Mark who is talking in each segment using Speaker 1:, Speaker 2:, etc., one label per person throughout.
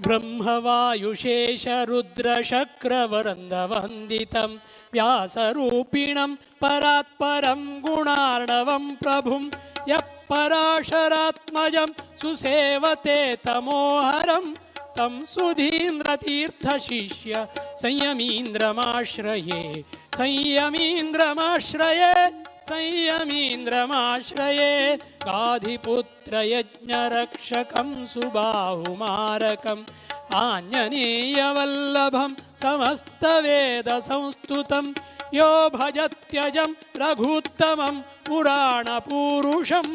Speaker 1: ब्रह्मवायुशेषरुद्रशक्रवरन्दवन्दितं व्यासरूपिणं परात्परं गुणार्णवं प्रभुं यः पराशरात्मजं सुसेवते तमोहरं तं सुधीन्द्रतीर्थशिष्य संयमीन्द्रमाश्रये संयमीन्द्रमाश्रये संयमीन्द्रमाश्रये। गाधिपुत्रयज्ञरक्षकं सुबाहुमारकम् आञ्जनेयवल्लभं समस्तवेदसंस्तुतं यो भजत्यजं रघुत्तमं पुराणपुरुषं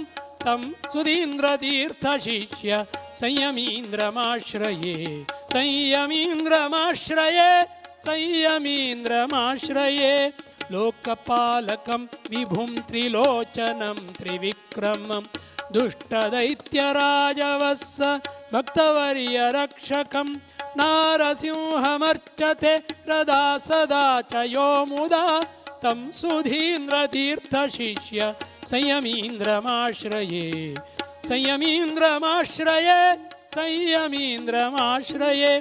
Speaker 1: तं सुधीन्द्रतीर्थशिष्य संयमीन्द्रमाश्रये संयमीन्द्रमाश्रये संयमीन्द्रमाश्रये। लोकपालकं विभुं त्रिलोचनं त्रिविक्रमं दुष्टदैत्यराजवत्स भक्तवर्यरक्षकं नारसिंहमर्चते हृदा सदा च यो मुदा तं सुधीन्द्रतीर्थशिष्य संयमीन्द्रमाश्रये संयमीन्द्रमाश्रये संयमीन्द्रमाश्रये।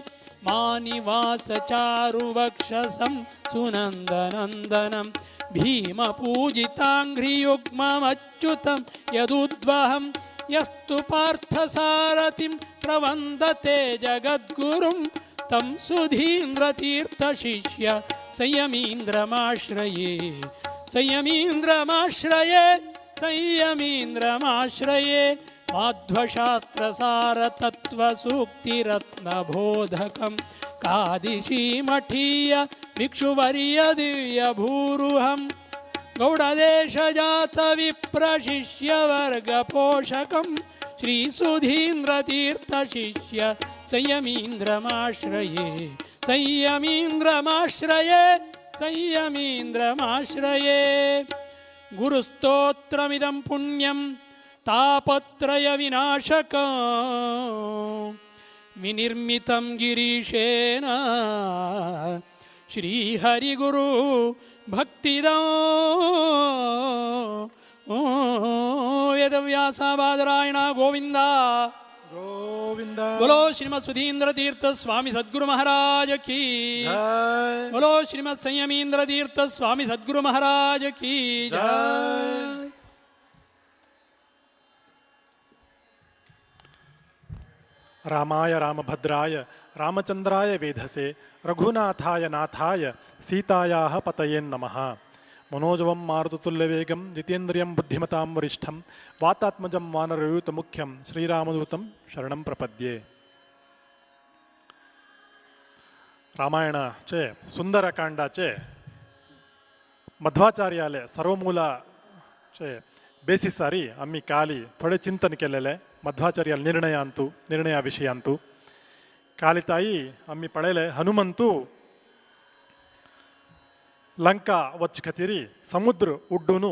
Speaker 1: मानिवासचारुवक्षसं सुनन्दनन्दनं भीमपूजिताङ्घ्रियुग्ममच्युतं यदुद्वहं यस्तु पार्थसारथिं प्रवन्दते जगद्गुरुं तं सुधीन्द्रतीर्थशिष्य संयमीन्द्रमाश्रये संयमीन्द्रमाश्रये संयमीन्द्रमाश्रये। माध्वशास्त्रसारतत्त्वसूक्तिरत्नबोधकं कादिशीमठीय भिक्षुवर्यदिव्यभूरुहं गौडदेशजातविप्रशिष्यवर्गपोषकं श्रीसुधीन्द्रतीर्थशिष्य संयमीन्द्रमाश्रये संयमीन्द्रमाश्रये संयमीन्द्रमाश्रये। गुरुस्तोत्रमिदं पुण्यं तापत्रयविनाशकं विनिर्मितं गिरीशेन श्रीहरिगुरु भक्तिदं वेदव्यास बादरायण गोविंद
Speaker 2: गोविंद।
Speaker 1: बोलो श्रीमद् सुधीन्द्र तीर्थ स्वामी सद्गुरु महाराज की
Speaker 2: जय।
Speaker 1: बोलो श्रीमद् संयमीन्द्र तीर्थ स्वामी सद्गुरु महाराज की जय।
Speaker 2: रामाय रामभद्राय रामचंद्राय वेधसे रघुनाथाय नाथाय सीतायाः पतये नमः। मनोजवं मारुततुल्यवेगं जितेन्द्रियं बुद्धिमतां वरिष्ठं वातात्मजं वानरयूतमुख्यं श्रीरामदूतं शरणं प्रपद्ये। रामायणाचे सुंदरकांडाचे मध्वाचार्याले सर्वमूलाचे बेसिसारी आम्ही काली थोडे चिंतन केलेले मध्वाचार्य निर्णयांतु निर्णया विषयांतु कालिताई आम्ही पळयले हनुमंतु लंका वच खातीर समुद्र उड्डून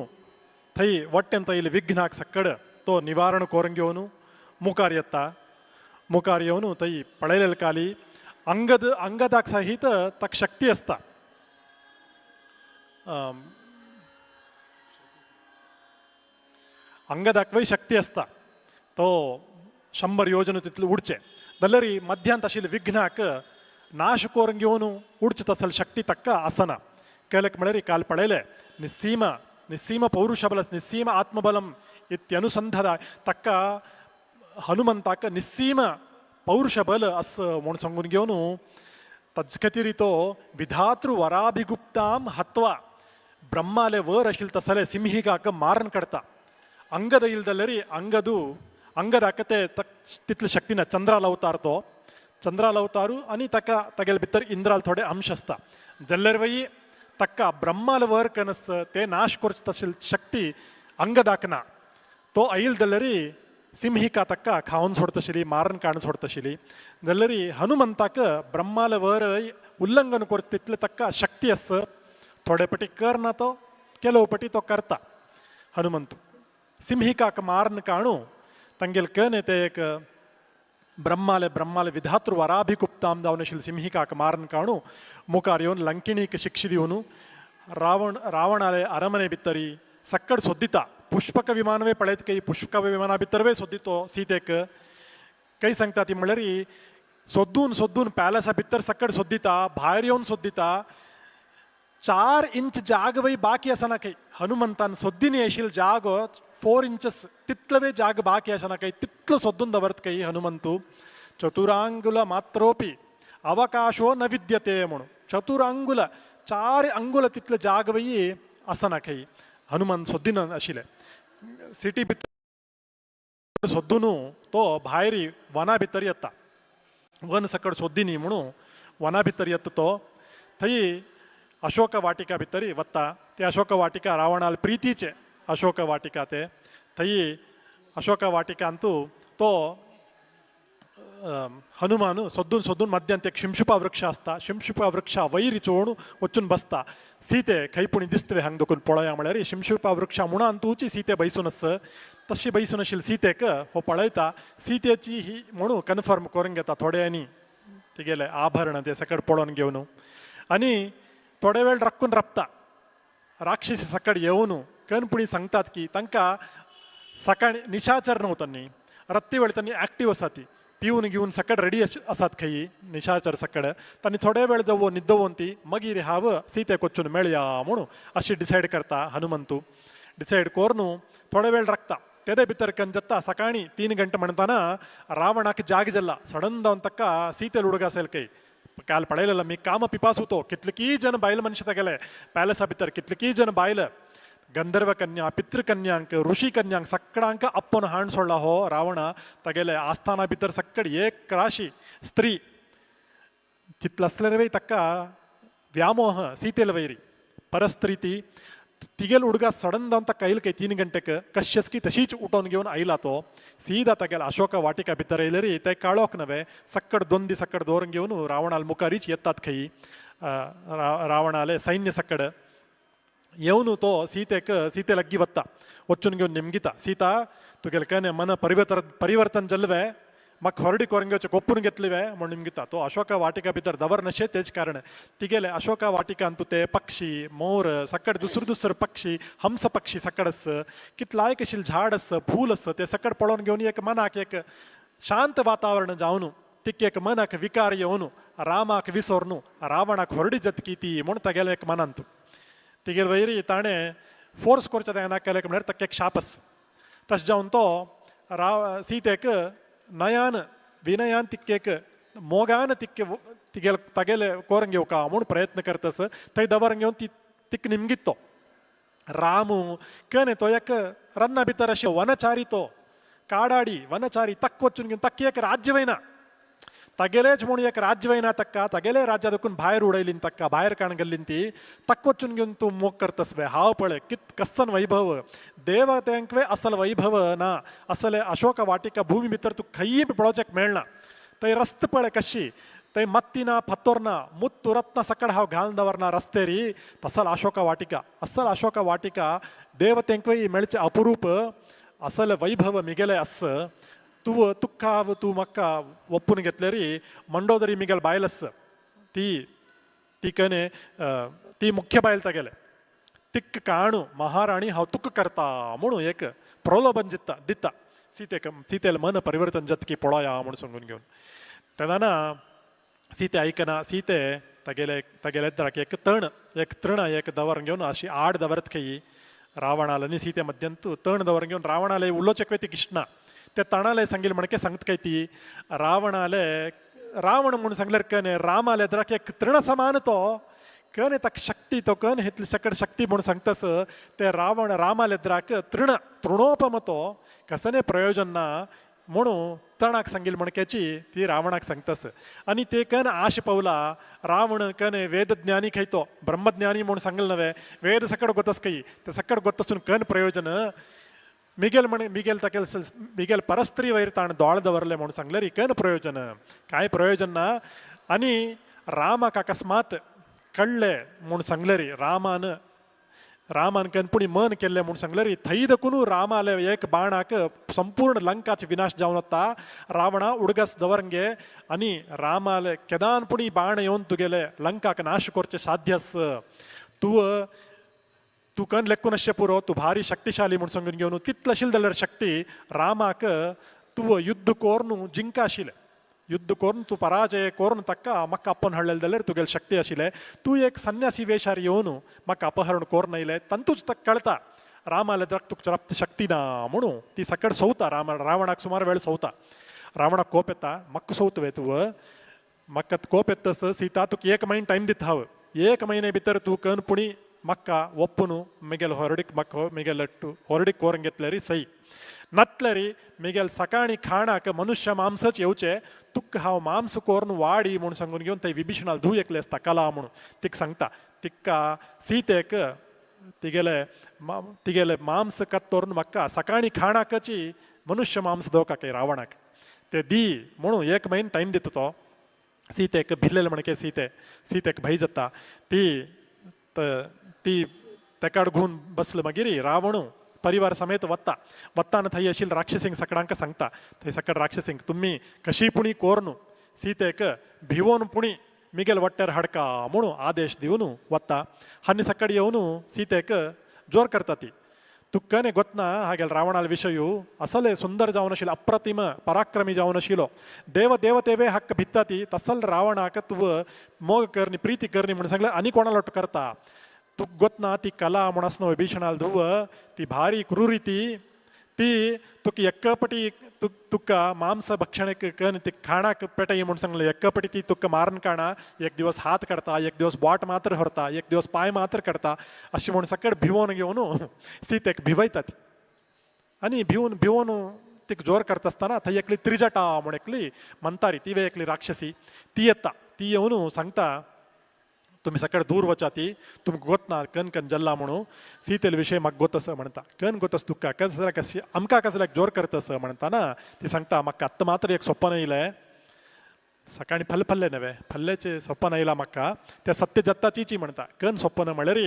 Speaker 2: थंय वट्टेन थंय विघ्नाक सक्कड तो निवारण करून घेवन मुखार येता। मुखार येवन थंय पळयलेले काली अंगद अंगदाक सहित ताका शक्ती आसता। अंगदाक वय शक्ती आसता तो 100 योजन तितले उडचे जाल्यार मध्यांत आशिल्ले विघ्नाक नाश करून घेवन उडचे तसल शक्ती ताका आसना। केलक म्हळ्यार काल पळयले निस्सीम निस्सीम पौरुषबल निस्सीम आत्मबलम इत्यनुसंधान ताका हनुमंताक निस्सीम पौरुषबल अस म्हूण सांगून घेवन ताजे खातीर तो विधातृ वराभिगुप्ताम हत्वा ब्रह्माले वर आशिल्ले तसले सिंहिकाक मारून काडटा। अंगद येयलो जाल्यार अंगदू अंगदाक ते तितली शक्ती ना। चंद्राल अवतार तो चंद्राल अवतारू आनी ताका तागेले भितर इंद्राल थोडे अंश आसता जाल्यार वय ताका ब्रह्माल वर कनस ते नाश करचे तशी शक्ती अंगदाक ना। तो आयल जाल्यार सिंहिका ताका खावन सोडतशिली मारून काडून सोडतशिली जाल्यार हनुमंताक ब्रह्माल वर उल्लंघन करचे तितले ताका शक्ती आस। थोडे पटी करना तो ಕೆಲವು पटी तो करता हनुमंतु सिंहिकाक मारन काणू तांगेले कन ते एक ब्रह्माले ब्रह्माले विधातृ वराभिगुप्ताम जावन आशिल्ले सिंहिकाक मारन काणू मुखार येवन लंकिणीक शिक्षा दिवन रावण रावणाले अरमने भितरी सक्कड सोदिता पुष्पक विमानवे पळयत कई पुष्पक विमाना भितरवे सोदितो सीतेक कई सांगता ती म्हणल्यार सोदून सोदून पॅलसा भितर सकट सोदिता, भायर येवन सोदिता, 4 इंच जाग वय बाकी आसना खंय. हनुमंतान सोद्दीन येशील जागो 4 इंचस तितलवे जाग बाकी आसना खंय, तितलो सोदून दवरत खंय हनुमंतू. चतुरांगुल मात्रोपी अवकाशो न विद्यते म्हणून चतुरांगुल 4 अंगुल तितले जाग वय आसना खंय हनुमान सोद्दीन आशिल्ले. सिटी भितर सोदून तो भायर वना भितर येता, वन सकट सोद्दिनी म्हणून वना भितर येता तो. थंय अशोक वाटिका भितर वता. ते अशोक वाटिका रावणाल प्रितीचे अशोक वाटिका ते. थंय अशोक वाटिकांतू तो हनुमान सोदून सोदून मध्यांत एक शिमशुपा वृक्ष आसता, शिमशुपा वृक्षा वैरी चोवन वचून बसता. सीते खंय पुणी दिसतवे हांग दोकून पळया म्हळ्यार शिमशुपा वृक्षा मुणान तुची सीते बैसून आस. तशी बैसून आशिल्ली सीतेक हो पळयता, सीतेची ही म्हणून कन्फर्म करून घेता थोड्यांनी तिगेले आभरण ते सकट पळोवन घेवन. आनी थोडे वेळ राखून राबता. राक्षसी सकट येवन कनपुणी सांगतात की तांकां सकाळी निशाचर न्हू तांणी रत्ती वेळ तांणी एक्टीव आसा, ती पिवन घेवन सकट रेडी आसात खंय निशाचर सकट. तांणी थोडे वेळ जवळ निद्दवोन ती मागीर हांव सीतेक वचून मेळया म्हणून अशी डिसायड करता हनुमंतू. डिसायड करून थोडे वेळ राखता. तेदे भितर कन जाता सकाळी 3 गंटे म्हणताना रावणाक जाग जाल्ला. सडन जावन ताका सीतेल उडग असेल खंय काल पळयलेलं मी काम पिपास होतो. कितलकी जण बायल मनशां गेले पॅलेसा भितर, कितलकी जण बायल गंधर्व कन्या पितृकन्यांक ऋषी कन्यांक सगळ्यांक अप्पोन हाण सोडला हो रावण. तागेले आस्थाना भितर सकड एक राशी स्त्री तितलं आसल्यार वय ताका व्यामोह सीतेल वैरी परस्त्री ती तिगेल उडगा सडन जावन ताका येयल काय 3 गंटेक कश्यस की तशीच उठोवन घेवन आयला तो. सीदा तागेल अशोक वाटिका भितर येयलेरी ते काळोख नवे सकड 2 दीस सकड दवरून घेवन रावणाल मुखारीच येतात खंय रावणाले सैन्य सकड येवन तो सीतेक सीते लग्गी वत्ता वचून घेवन निमगिता, सीता तुगेले कने मन परिवर्तन जल्वे म्हाका होरडी करून घेवचें कोपून घेतली वे म्हूण निमगिता. तो अशोका वाटिका भितर दवर नशे तेच कारण तिगेले अशोका वाटिकांतू ते पक्षी मोर सकड दुसरो दुसरो पक्षी हंस पक्षी सकड आस, कितलाय कशील झाड आस फूल आस ते सकड पळोवन घेवन एक मनाक एक शांत वातावरण जावन तिक एक मनाक विकार येवन रामाक विसोरनू रावणाक होरडी जातकी ती म्हूण तागेले एक मनांत तिगेले वैरी ताणें फोर्स करचें तेन्ना केलें म्हळ्यार ताका एक शाप आस. तशें जावन तो सीतेक नयान विनयान तिक्केक मोगान तिक्के तिगेले तागेले कोरून घेवका म्हूण प्रयत्न करतस. थंय दवर घेवन ती तिक निमगीत तो रामू कने तो एक रन्ना भितर अशें वनचारी तो काडाडी वनचारी तक्क वचून घेवन तक्क एक राज्य वयना तागेलेच म्हूण एक राज्य वयना तक्का तागेले राज्या देखून भायर उडयलीन तक्का भायर काण गेल्लीन ती तक्क वचून घेवन तूं मोग करतस वे हांव पळय कित कसन वैभव देवतेंकवे असल वैभव ना असले अशोक वाटिका भूमी भितर तूं खंयी पळोवचेक मेळना. थंय रस्त पळय कशी थंय मत्ती ना फातोर ना मुत्तु रत्न सकड हांव घालून दवरना रस्तेरी तसल अशोक वाटिका असल अशोक वाटिका देवतेंकवे मेळचें अपुरूप असल वैभव मिगेले अस. तूं तुका तूं म्हाका ओपून घेतलेरी मंडोदरी मिगेल बायल आस ती ती कने ती मुख्य बायल तागेले तिक काणू महाराणी हांव तुका करता म्हणून एक प्रलोभन जित्ता दिता सीतेक सीतेल मन परिवर्तन जातकी पळोया म्हूण सांगून घेवन. तेन्ना सीते आयकना. सीते तागेले तागेले एक तण एक तृण एक दवर घेवन अशी आड दवरत खंय रावणाल आनी सीते मध्यंतू तण दवर घेवन रावणाले उलोवचेक ती कृष्णा ते तणाले सांगील म्हणके सांगत काय ती रावणाले रावण म्हूण सांगल्यार कने रामाले द्राक एक तृण समान तो कने ताका शक्ती तो कन हेतली सकट शक्ती म्हूण सांगतस ते रावण रामाले द्राक तृण तृणोपम तो कसने प्रयोजन ना म्हणून तणाक सांगील म्हणक्याची ती रावणाक सांगतस. आनी ते कन आश पावला रावण कने वेदज्ञानी खंय तो ब्रह्मज्ञानी म्हूण सांगल नवे वेद सकट गोतस खंय ते सकट गोतसून कन प्रयोजन मिगेल म्हण मिगेल ताकेल मिगेल परस्त्री वयर ताणें दोळ दवरले म्हणून सांगलें री कन प्रयोजन कांय प्रयोजन ना. आनी रामाक अकस्मात कळ्ळें म्हूण सांगलें री रामान रामान कन पुणी मन केल्लें म्हूण सांगलें री थंय देखून रामाले एक बाणाक संपूर्ण लंकाचे विनाश जावन वता. रावणा उडगस दवरंगे आनी रामाले केदान पुणी बाण येवन तुगेले लंकाक नाश करचें साध्य आस. तूं तूं कन लेखून अशें पुरो तूं भारी शक्तिशाली म्हूण सांगून घेवन तितलो आशिल्लें जाल्यार शक्ती रामाक तूं युद्ध कोरून जिंका आशिल्लें. युद्ध करून तूं पराजय करून ताका म्हाका आपोवन हाडलेलें जाल्यार तुगेली शक्ती आशिल्लें, तूं एक संन्यासी वेशार येवन म्हाका अपहरण करून येयलें, तांतूच ताका कळटा रामाले द्राक तुका शक्ती ना म्हणून ती सकट सोवता. रावणाक सुमार वेळ सोवता. रावणाक कोप येता, म्हाका सोवता वे तूं, म्हाका कोप येता सीता तुका 1 म्हयनो टायम दिता हांव, 1 म्हयने भितर तूं कन पुणी म्हाका ओप्पून मिगेल होरडीक म्हाका मिगेल होरडीक कोरून घेतल्यारी सई, नातल्यारी मिगेल सकाळी खाणाक मनुष्य मांसच येवचें, तुका हांव मांस कोरून वाडी म्हूण सांगून घेवन थंय विभीषणाल धूव एकलें आसता कला म्हणून तिका सांगता. तिका सीतेक तिगेले तिगेले मांस कत्तोरून म्हाका सकाळी खाणाकची मनुष्य मांस दवका रावणाक ते दी म्हणून 1 म्हयनो टायम दिता तो. सीतेक भिल्लेले म्हणके सीते सीतेक भंय जाता. ती ती तेकाड घेवन बसले मागीर रावणू परिवार समेत वता. वताना थंय आशिल्ले राक्षसींक सकडांक सांगता, थंय सकड राक्षसींक तुमी कशी पुणी कोरनू सीतेक भिवोन पुणी मिगेल वट्ट्यार हाडका म्हणून आदेश दिवन वता. आनी सकड येवन सीतेक जोर करता ती, तुक्कने गोतना हागेल रावणाल विशयू असले सुंदर जावन आशिल्लो, अप्रतिम पराक्रमी जावन आशिल्लो, देव देवतेवे हक्क भित्ता ती, तसल रावणाक तूं मोग करणी प्रीती करणी म्हणून सांगलें आनी कोणा लोट करता. तुक गोतना ती कला म्हूण आसना विभीषणाल धुव ती भारी क्रुरी ती, ती तुका एक्कपटी तुका मांस भक्षणेक कन ती खाणाक पेटय म्हूण सांगलें, एक्कपटी ती तुका मारून काणा, एक दिवस हात काडता, एक दिवस बोट मात्र व्हरता, एक दिवस पांय मात्र काडता अशें म्हूण सकट भिवोन घेवन सीतेक भिवयता ती. आनी भिवन भिवोन तिका जोर करता आसतना थंय एकली त्रिजटा म्हूण एकली मंतारी, ती एकली राक्षसी, ती येता. ती येवन सांगता तुमी सकट दूर वचा ती, तुमकां गोतना कन कन जल्ला म्हणून सीतेल विशय म्हाका गोत आसा म्हणटा. कन गोत आसा तुका कसल्याक कशी आमकां कसल्याक जोर करता आसा म्हणटा ती सांगता म्हाका आत्तां मात्र एक सोपन येयलें, सकाळी फल फल्ले नव्हे फल्ल्याचें सोपन येयलां म्हाका, त्या सत्य जत्ताचीची म्हणटा. कन सोपन म्हळ्यार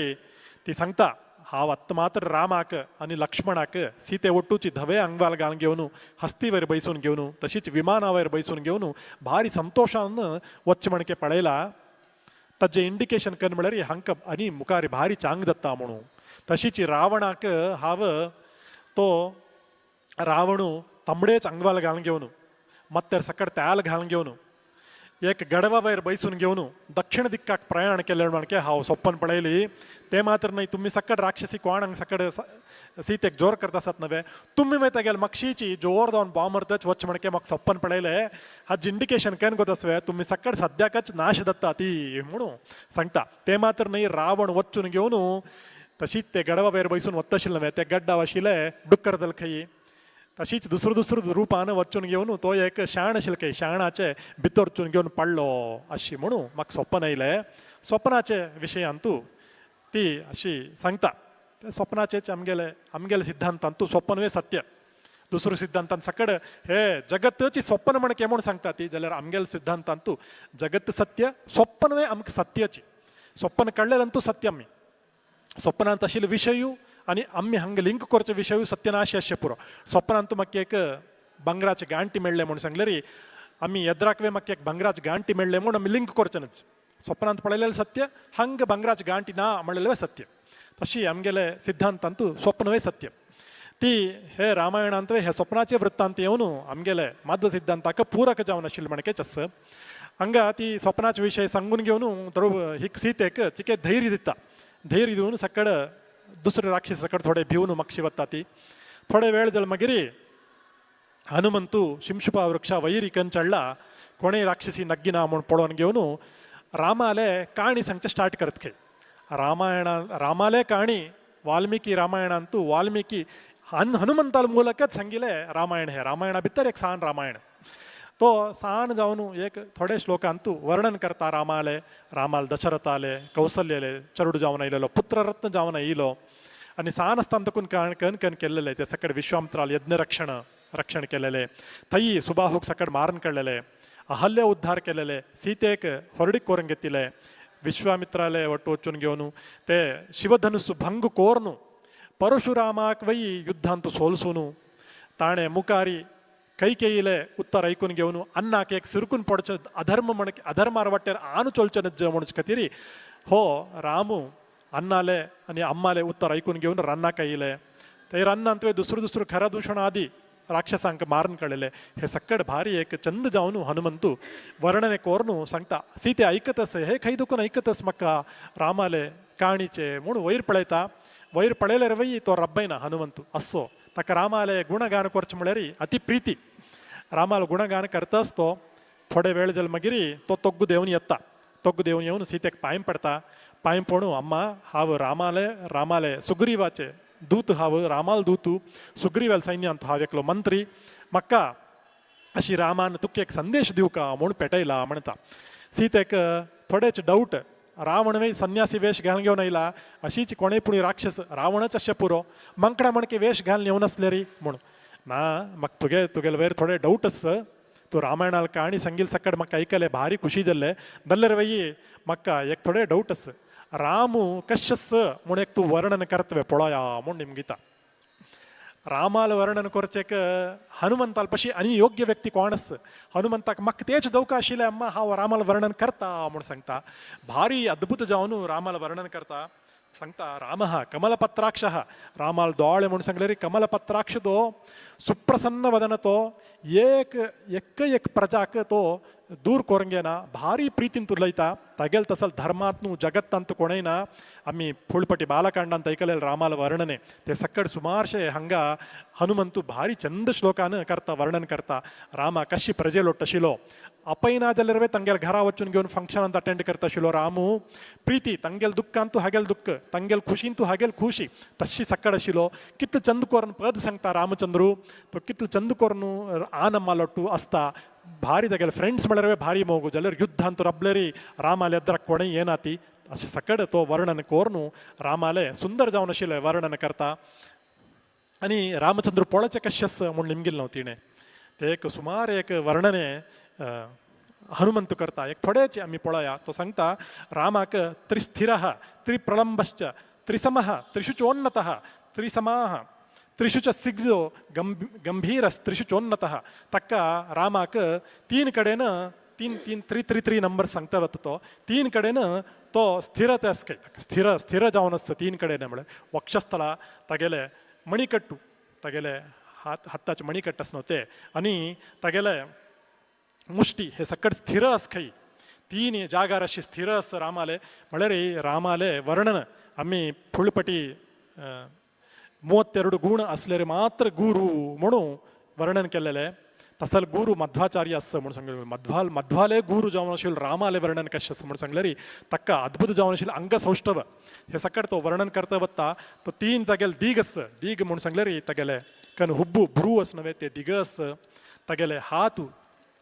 Speaker 2: ती सांगता हांव आत्तां मात्र रामाक आनी लक्ष्मणाक सीते ಒಟ್ಟುची धवे अंगवाल घालून घेवन हस्तीवयर बैसून घेवन तशीच विमानावयर बैसून घेवन भारी संतोशान वच्चे म्हणके पळयला. ताजें इंडिकेशन कन म्हळ्यार हांकां आनी मुखार भारी चांग जाता म्हणून. तशीच रावणाक हांव तो रावणू तांबडेच अंगवाल घालून घेवन मत्तेर सकट त्याल घालून घेवन एक गडवा वयर बैसून घेवन दक्षिण दिक्काक प्रयाण केलें म्हणके हांव सोपन पळयली. ते मात्र न्हय तुमी सकट राक्षसी कोण हांगा सकट सीतेक जोर करता आसात नव्हे, तुमी मागीर तेगेले मक्षीची जोर जावन बॉम्ब मारतच वच म्हणके म्हाका सोपन पळयलें. हाजें इंडिकेशन केन्ना गोत आसवे तुमी सकट सद्याकच नाश जाता ती म्हणून सांगता. ते मात्र न्हय रावण वचून घेवन तशीच ते गडवा वयर बैसून वता आशिल्लें नव्हे, ते गड्डा आशिल्ले डुक्कर दलखई तशीच दुसरो दुसरो रुपान वचून घेवन तो एक शाण आशिल्लो खंय, शाणाचे भितर वचून घेवन पडलो अशी म्हणून म्हाका सोपन येयलें. स्वप्नाचे विशयांतू ती अशी सांगता. ते स्वप्नाचेच आमगेले आमगेले सिद्धांतांतू स्वप्नवे सत्य, दुसरो सिद्धांतान सकड हे जगतची स्वप्न म्हणके म्हूण सांगता ती, जाल्यार आमगेले सिद्धांतांतू जगत सत्य स्वप्नवे आमकां सत्याची, स्वप्न काडलें सत्य आमी स्वप्नांत आशिल्ले विशयू आनी आमी हांगा लिंक करचे विशयूय सत्यनाशी अशें पुरो. स्वप्नांत म्हाका एक भांगराचे गांठी मेळ्ळें म्हूण सांगलें आमी येद्राकवे म्हाका एक भांगराचे गांठी मेळ्ळें म्हूण आमी लिंक करचे न्हय. स्वप्नांत पळयलेलें सत्य हांगा भांगराचे गांठी ना म्हणलेलें सत्य. तशी आमगेले सिद्धांतांतू स्वप्नवे सत्य. ती हे रामायणांत हे स्वप्नाचे वृत्तांत येवन आमगेले माध्व सिद्धांताक पूरक जावन आशिल्लें म्हणकेच आसा. हांगा ती स्वप्नाचे विशय सांगून घेवन ध्रुव ही सीतेक तिके धैर्य दिता. धैर्य दिवन सकड दुसरे राक्षस सकड थोडे भिवन मक्षी वता ती. थोडे वेळ जाले मागीर हनुमंतू शिंशुपा वृक्षा वैरी कन चडला कोणेय राक्षसी नग्गिना म्हूण पळोवन घेवन रामाले काणी सांगचे स्टार्ट करत खंय. रामायणा रामाले काणी वाल्मिकी रामायणांतू वाल्मिकी हनुमंताल ಮೂಲಕच सांगिले रामायण हे रामायणा भितर एक सान रामायण. तो सान जावन एक थोडे श्लोकांतू वर्णन करता रामाले, रामाल दशरथाले, कौसल्यले चरडू जावन आयलेलो, पुत्ररत्न जावन येयलो आनी सान आसतना तकून कन कन केल्लेले ते सकट विश्वामित्राल यज्ञ रक्षण रक्षण केलेले, थंय सुबाहूक सकट मारून काडलेले, अहल्य उद्धार केलेले, सीतेक होरडीक करून घेतिले, विश्वामित्राले वट्टू वचून घेवन ते शिवधनुस्सु भंग कोरनु परशुरामाक वय युद्धांत सोलसून ताणें मुखारी कैकेयिले उत्तर ऐकून घेवन अन्नाक एक सिरकून पडचें अधर्म म्हण अधर्मार वाटेर आनु चलचें नज्ज म्हणचे खातीर हो रामू अन्नाले आनी अम्माले उत्तर ऐकून घेवन रन्नाक येयले. ते रन्नांत दुसरो दुसरो खरदूषण आदी राक्षसांक मारून काडलेले हे सक्कड भारी एक चंद जावन हनुमंतू वर्णने कोरनू सांगता. सीते ऐकतस हे खंय दुखून ऐकतस म्हाका रामाले काणीचे म्हूण वयर पळयता. वयर पळयल्यार वय तो रब्बयना हनुमंतू असो ताका रामाले गुणगान करचें म्हळ्यार अति प्रीती. रामाल गुणगान करतास तो थोडे वेळ जाले मागीर तो तोग्गु देवन येता. तोग्गु देवन येवन सीतेक पांय पडता. पांय पडून अम्मा हांव रामाले रामाले सुग्रीवाचे दूत हांव रामाल दूतू सुग्रीवाल सैन्यांत हांव एकलो मंत्री म्हाका अशी रामान तुका एक संदेश दिवका म्हूण पेटयला म्हणटा. सीतेक थोडेच डावट रावण वय संन्यासी वेश घालून घेवन आयला अशीच कोणेय पूण राक्षस रावणच अशें पुरो मांकडा म्हणके वेश घालून येवन आसले री म्हूण ना म्हाका तुगे तुगेले वयर थोडे डावट आस. तूं रामायणाल काणी सांगील सकट म्हाका आयकलें भारी खुशी जाल्लें जाल्यार वय म्हाका एक थोडे डावट आस रामू कशस म्हूण एक तूं वर्णन करतवे पळया म्हूण निमगिता. रामाल वर्णन करचेक हनुमंताल पशी आनी योग्य व्यक्ती कोण आस. हनुमंताक म्हाका तेच दवका आशिल्लें अम्मा हांव रामाल वर्णन करता म्हूण सांगता. भारी अद्भुत जावन रामाल वर्णन करता सांगता. रामः कमलपत्राक्षः रामाल दोळे म्हूण सांगले रे कमलपत्राक्ष तो सुप्रसन्न वदन तो एक एक एक प्रजाक तो दूर करूंक येना भारी प्रीतीन उलयता. तागेल तसल धर्मांत न्हू जगत्तांत कोणय ना. आमी फुलपटी बालकांडांत ऐकलें रामाल वर्णने ते सक्कड सुमारशे हांगा हनुमंतू भारी चंद श्लोकान करता वर्णन करता. रामा कशी प्रजे लोट्टशिलो अपयना जाल्यार तांगेल घरा वचून घेवन फंक्शनांत अटेंड करता आशिल्लो रामू प्रीती तांगेल दुख्खांत हागेल दुख्ख तांगेल खुशींत हागेल खुशी तशी सक्कड आशिल्लो. कितलो चंद कोरून पद सांगता रामचंद्रू तो कितलो चंद कोरून आनम्मा लोट्टू आसता. भारी तागेले फ्रेंड्स म्हळ्यार भारी मोगू जाल्यार युद्धांत रबलेरी रामाले एद्राक कोणेय येना ती अशें सकड तो वर्णन कोरून रामाले सुंदर जावन आशिल्लें वर्णन करता. आनी रामचंद्र पळोवचें कशें म्हूण निमगिल्लें न्हू तिणें ते एक सुमार एक वर्णने हनुमंत करता. एक थोडेच आमी पळोवया. तो सांगता रामाक त्रिस्थिरः त्रिप्रलंबश्च त्रिसमः त्रिषु चोन्नतः त्रिसमाः त्रिषु च सिग्धो गंभीरस्त्रिषु चोन्नतः. ताका रामाक तीन कडेन तीन तीन थ्री थ्री थ्री नंबर सांगता वता तो तीन कडेन तो स्थिरते आसा स्थिर स्थिर जावन आसता तीन कडेन म्हळ्यार वक्षस्थळा तागेले मणिकट्टू तागेले हात हाताचे मणिकट्ट आसा न्हू ते आनी तागेले मुष्टी हे सकट स्थिर आसा खंय तीन जागार अशी स्थिर आसा रामाले. म्हळ्यार रामाले वर्णन आमी फुलपटी 32 गुण असलेरे मात्र गुरु म्हणून वर्णन केलेले. तसल गुरु मध्वाचार्य आसा म्हणून सांगले. मध्वाल मध्वाले गुरु जावन आशिल्लो रामाले वर्णन कशें आसा म्हणून सांगले री ताका अद्भुत जावन आशिल्लो अंगसौष्ठव हे सकट तो वर्णन करता वता. तो तीन तागेले दीग आसा दीग म्हणून सांगले री तागेले कन हुब्बू भ्रू आसा न्हय ते दिग आसा तागेले हात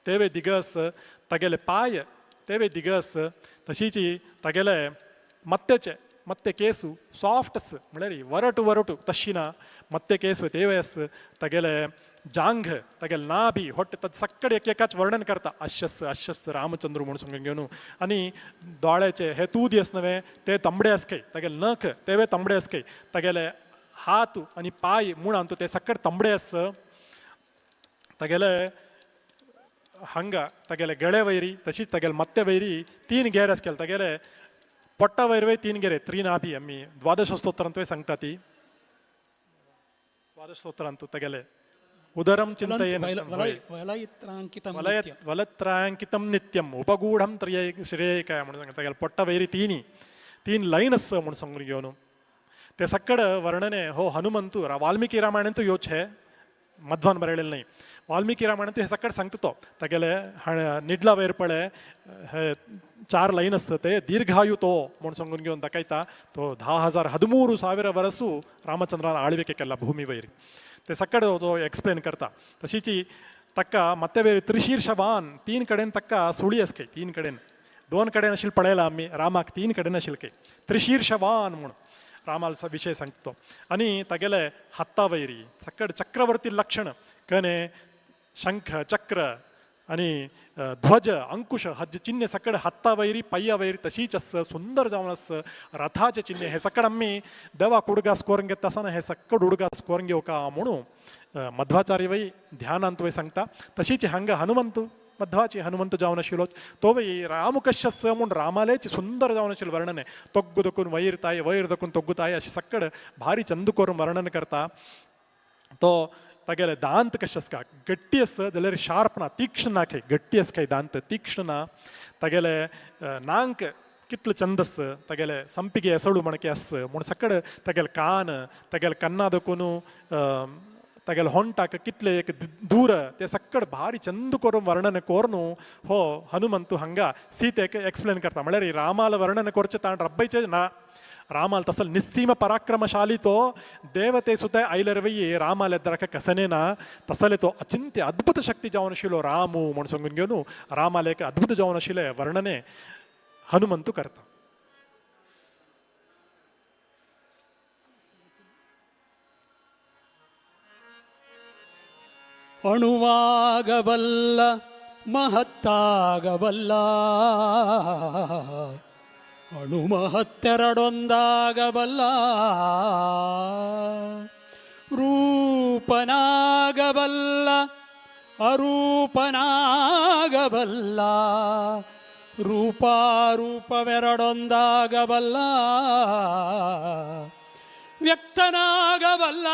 Speaker 2: तेवे दिग आसा तागेले पाय तेवे दिग आसा तशीच तागेले मत्तेचे ಮತ್ತೆ ಕೇಸು ಸಾಫ್ಟ್ ಅಸ್ म्हळ्यार वरटು वरटು तशी ना ಮತ್ತೆ केसु तेवे अस तागेले जांघ तागेले नाभि ಹೊಟ್ಟೆ तद सक्कड एक एकाच वर्णन करता. अशस अशस रामचंद्र म्हणून सांगून घेवन आनी दोळ्याचे हे तूदी आस नवे ते तांबडे आसकय तागेले नख तेवे तांबडे आसकय तागेले हात आनी पाय मुणांत ते सक्कड तांबडे आस तागेले हांगा तागेले गळे वैरी तशीच तागेले मत्ते वैरी तीन गेर आसकेले तागेले पोट्टा वैरवे तीन गेरे त्रिनाभि आमी द्वादश स्तोत्रांतूय सांगता ती द्वादश स्तोत्रांतू तागेले उदरम चिंतयेन वलत्रांकितं नित्यम उपगूढम श्रेयकाय म्हणून सांगता. तागेले पोट्टा वैरी तीन तीन लायन आसा म्हणून सांगून घेवन ते सक्कड वर्णने हो हनुमंतू वाल्मिकी रामायणांतू योच हे मध्वान बरयलेलें न्हय वाल्मिकी रामायणांतू हे सक्कड सांगता तो तागेले निडला वयर पळे हे 4 लायन आसता ते दीर्घायु तो म्हूण सांगून घेवन दाखयता. तो 10,013 वरसू रामचंद्रान आळविके केला भूमी वयर ते सक्कड तो एक्सप्लेन करता. तशीच ताका ಮತ್ತೆ ಬೇರೆ त्रिशीर्षवान तीन कडेन ताका सुळी आसकय तीन कडेन 2 कडेन आशिल्लें पळयला आमी रामाक 3 कडेन आशिल्लें त्रिशीर्षवान म्हूण रामाल विशय सांगता तो. आनी तागेले हाता वैरी सक्कड चक्रवर्ती लक्षण कने शंख चक्र आणि ध्वज अंकुश हज चिन्ह सकड हाता वैरी पाय्या वैरी तशीच आस सुंदर जावन आस रथाचे चिन्ह हे सकड आमी देवा उडगास करून घेता आसतना हे सकड उडगास करून घेवका म्हणून मध्वाचार्य वय ध्यानांत वय सांगता. तशीच हांगा हनुमंत मध्वाची हनुमंत जावन आशिल्लो तो वय रामकश्यस म्हूण रामालेच सुंदर जावन आशिल्लें वर्णन तोग्गु दखून वयर ताय वयर दखून तोग्गु ताय अशें सकड भारी चंद करून वर्णन करता. तो तगेले दांत कशें का गट्टी आस जाल्यार शार्प ना, तीक्ष्ण ना, खंय गट्टी आस खंय दांत तीक्ष्ण ना. तगेले नांक कितले चंद आस, तगेले संपिगे एसळू म्हणके आस म्हूण सकड तगेले कान, तगेले कन्ना देखून तगेले होंटाक कितले एक दूर ते सकड भारी चंद करून वर्णन कोरून हो हनुमंतु हांगा सीतेक एक्सप्लेन करता. म्हळ्यार रामाल वर्णन करचें ताण रब्बयचें ना. रामाल तसल निस्सीम पराक्रमशाली तो देवते सुद्दां आयल्यार वय रामाल एद्राक कसने ना, तसले तो अचिंत्य अद्भुत शक्ती जावन आशिल्लो रामू म्हूण सांगून घेवन रामाल एक अद्भुत जावन आशिल्लें वर्णने हनुमंतु करता.
Speaker 1: ಅಣುವಾಗಬಲ್ಲ ಮಹತ್ತಾಗಬಲ್ಲ, ಅಣು ಮಹತ್ತೆರಡೊಂದಾಗಬಲ್ಲ, ರೂಪನಾಗಬಲ್ಲ ಅರೂಪನಾಗಬಲ್ಲ, ರೂಪಾರೂಪವೆರಡೊಂದಾಗಬಲ್ಲ, ವ್ಯಕ್ತನಾಗಬಲ್ಲ,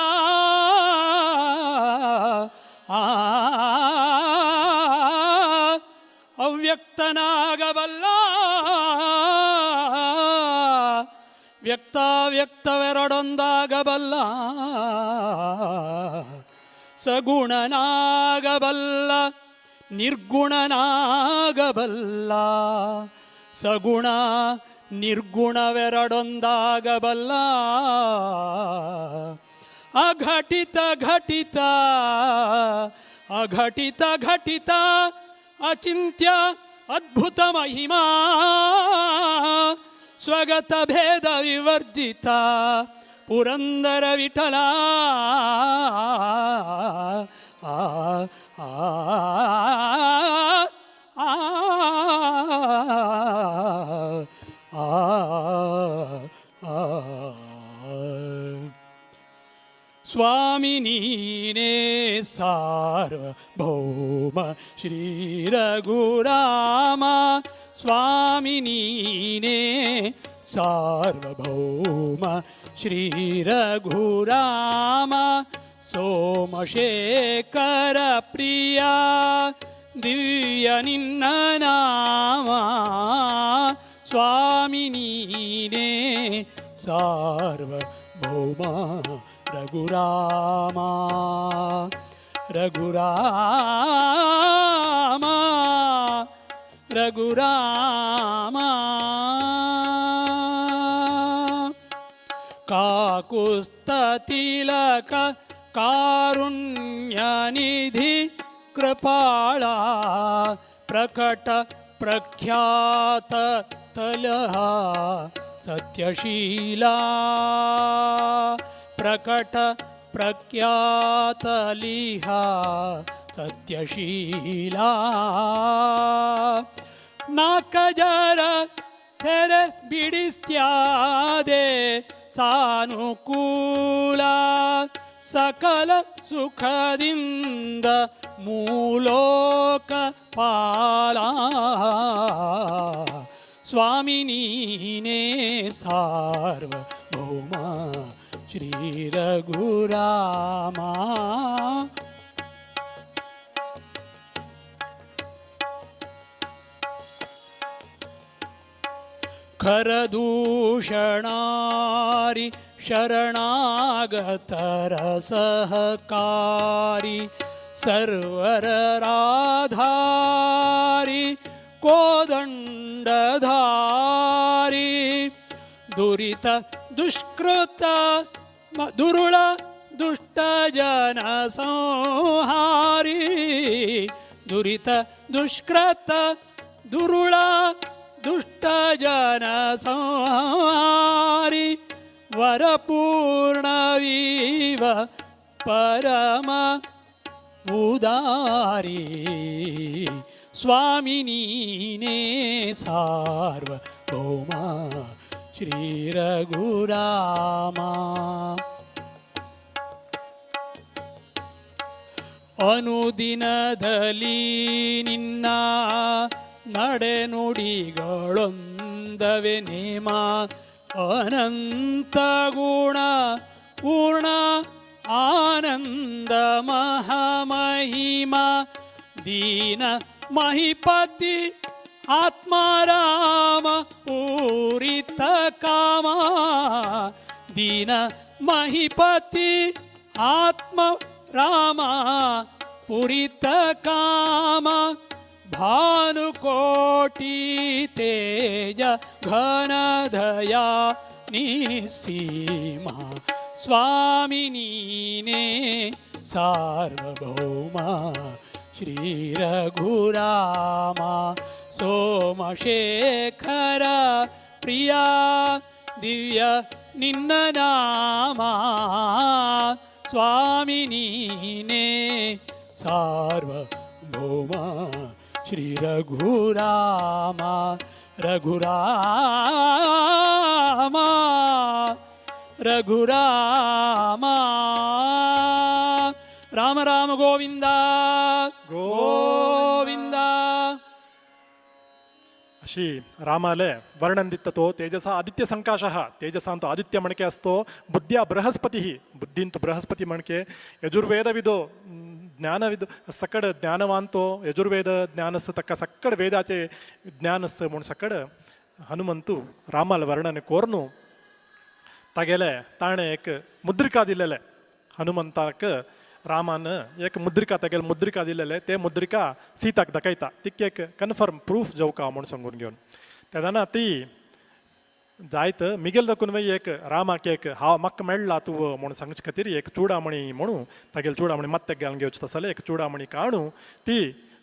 Speaker 1: ಅವ್ಯಕ್ತನಾಗಬಲ್ಲ, ವ್ಯಕ್ತಾವ್ಯಕ್ತವೆರಡೊಂದಾಗಬಲ್ಲ, ಸಗುಣನಾಗಬಲ್ಲ ನಿರ್ಗುಣನಾಗಬಲ್ಲ, ಸಗುಣ ನಿರ್ಗುಣವೆರಡೊಂದಾಗಬಲ್ಲ, ಅಘಟಿತ ಘಟಿತ ಅಘಟಿತ ಘಟಿತ ಅಚಿಂತ್ಯ ಅದ್ಭುತ ಮಹಿಮಾ ಸ್ವಗತ ಭೇದ ವಿವರ್ಜಿತ ಪುರಂದರ ವಿಠಲ ಆ ಆ ಆ ಆ. ಸ್ವಾಮಿ ನೀನೇ ಸಾರ್ವಭೌಮ ಶ್ರೀ ರಘುರಾಮ, ಸ್ವಾಮಿ ನೀನೇ ಸಾರ್ವಭೌಮ ಶ್ರೀ ರಘುರಾಮ, ಸೋಮಶೇಖರ ಪ್ರಿಯ ದಿವ್ಯ ನಿನ್ನ ನಾಮ, ಸ್ವಾಮಿ ನೀನೇ ಸಾರ್ವಭೌಮ ರಘುರಾಮ ರಘುರಾಮ ರಘುರಾಮ. ಕಾಕುಸ್ತತಿಲಕ ಕಾರುಣ್ಯನಿಧಿ ಕೃಪಾಳ ಪ್ರಕಟ ಪ್ರಖ್ಯಾತ ತಲಹ ಸತ್ಯಶೀಲಾ, ಪ್ರಕಟ ಪ್ರಖ್ಯಾತಲಿಹ ಸತ್ಯಶೀಲಾ, ನಾಕಜರ ಸೆರೆ ಬಿಡಿಸ್ತ್ಯಾದೆ ಸಾನುಕೂಲ, ಸಕಲ ಸುಖದಿಂದ ಮೂಲೋಕ ಪಾಲ, ಸ್ವಾಮಿ ನೀನೇ ಸಾರ್ವಭೌಮ ಶ್ರೀ ರಘುರಾಮ. ಖರದೂಷಣಾರಿ ಶರಣಾಗತರ ಸಹಕಾರಿ ಸರ್ವರ ರಾಧಾರಿ ಕೋದಂಡಧಾರಿ, ದುರಿತ ದುಷ್ಕೃತ ದುರುಳ ದುಷ್ಟ ಜನ ಸಂಹಾರಿ, ದುರಿತ ದುಷ್ಕೃತ ದುರುಳ ದುಷ್ಟ ಜನ ಸಂಹಾರಿ, ವರಪೂರ್ಣವೀವ ಪರಮ ಉದಾರಿ, ಸ್ವಾಮಿ ನೀನೇ ಸಾರ್ವಭೌಮ ಶ್ರೀ ರಘುರಾಮ. ಅನುದಿನದಲ್ಲಿ ನಿನ್ನ ನಡೆನುಡಿಗಳೊಂದವೆ ನೇಮ, ಅನಂತ ಗುಣ ಪೂರ್ಣ आनंद महामहिमा दीन महिपति आत्मा राम पूरित कामा दीन महिपति आत्मा रामा पूरित कामा भानुकोटि तेज घनधया निसीमा स्वामिनीने सार्वभौमा श्री रघुरामा सोमशेखर प्रिया दिव्य निन्न नामा स्वामिनीने सार्वभौमा श्री रघुरामा रघुरामा रघुरामा राम राम गोविंदा गोविंदा।
Speaker 2: अशी रामाले वर्णन दित्त तो तेजसा आदित्य संकाशः तेजसांतो आदित्य म्हणके असतो बुद्ध्या बृहस्पती बुद्धींतु बृहस्पती म्हणके यजुर्वेदविदो ज्ञानविद सकड ज्ञानवांतो यजुर्वेद ज्ञानस तक्का सकड वेदाचे ज्ञानस म्हूण सकड हनुमंतु रामाल वर्णन कोर्नु तागेले ताणें एक मुद्रिका दिलेले हनुमंताक रामान एक मुद्रिका तागेले मुद्रिका दिलेले ते मुद्रिका सीताक दाखयता तिक एक कन्फर्म प्रूफ जावका म्हूण सांगून घेवन तेन्ना ती जायत मिगेल दाखून वय एक रामाक एक हांव म्हाका मेळ्ळा तूं म्हूण सांगचे खातीर एक चुडामणी म्हणू तागेले चुडामणी मत्तेक घालून घेवचें तसलें एक चुडामणी काणू ती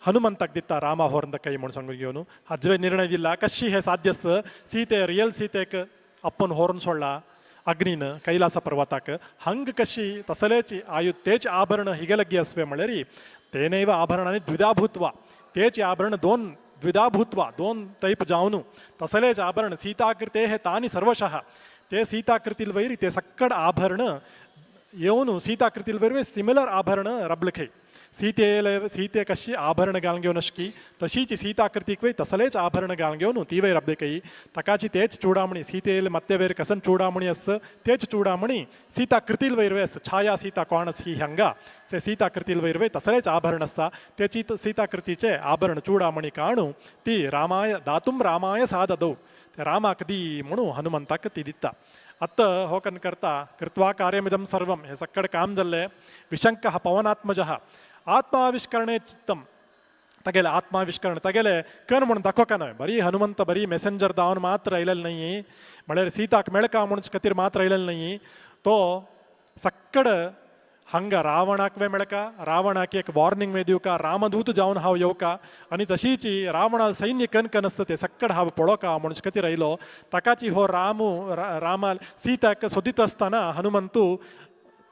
Speaker 2: हनुमंताक दिता रामा होरन दाखय म्हूण सांगून घेवन हाजवे निर्णय दिला कशी हे साध्यस सीते रियल सीतेक अप्पन होरून सोडला अग्नीन कैलास पर्वताक हंग कशी तसलेच आयु तेच आभरण हिगलग्गी असवे म्हळ्यार तेनैव आभरणानि द्विधा भूत्वा तेच आभरण दोन द्विधा भूत्वा दोन टैप जावनु तसलेच आभरण सीताकृते हे तानि सर्वशः ते सीताकृतील वैरी ते सक्कड आभरण येवन सीताकृतील वैरवे सिमिलर आभरण रबलखै सीतेले सीते कशी आभरण घालून घेवन अशकी तशीच सीताकृतीक वय तसलेच आभरण घालून घेवन ती वय रबलकई तकाची तेच चूडामणी सीतेले मत्ते वयर कसन चूडामणी अस तेच चूडामणी सीताकृतील वैरवे अस छाया सीता कोण ही हंगा ते सीताकृतील वैरवे तसलेच आभरण आसा तेची सीताकृतीचे आभरण चूडामणी काणू ती रामाय दातुम रामाय साददौ ते रामाक दी म्हणून हनुमंताक ती दिता। अत्त होकन करता कृत्वा कार्यमिदं सर्वं हे सक्कड काम जाल्लें विशंकः पवनात्मजः आत्माविष्करणे चित्तम तगेले आत्माविष्करण तगेले कन म्हणून दाखोवका न्हय बरी हनुमंत बरी मेसेंजर दावन मात्र आयलेलो न्हय म्हळ्यार सीताक मेळका म्हणून खातीर मात्र आयलेलो न्हय तो सक्कड हांगा रावणाक वे मेळका रावणाक एक वॉर्निंग वे दिवका रामदूत जावन हांव येवका आनी तशीच रावणा सैन्य कन कन आसता ते सक्कड हांव पळोवका म्हणून खातीर आयलो ताकाची हो रामू रामाल सीताक सोदीत आसतना हनुमंतू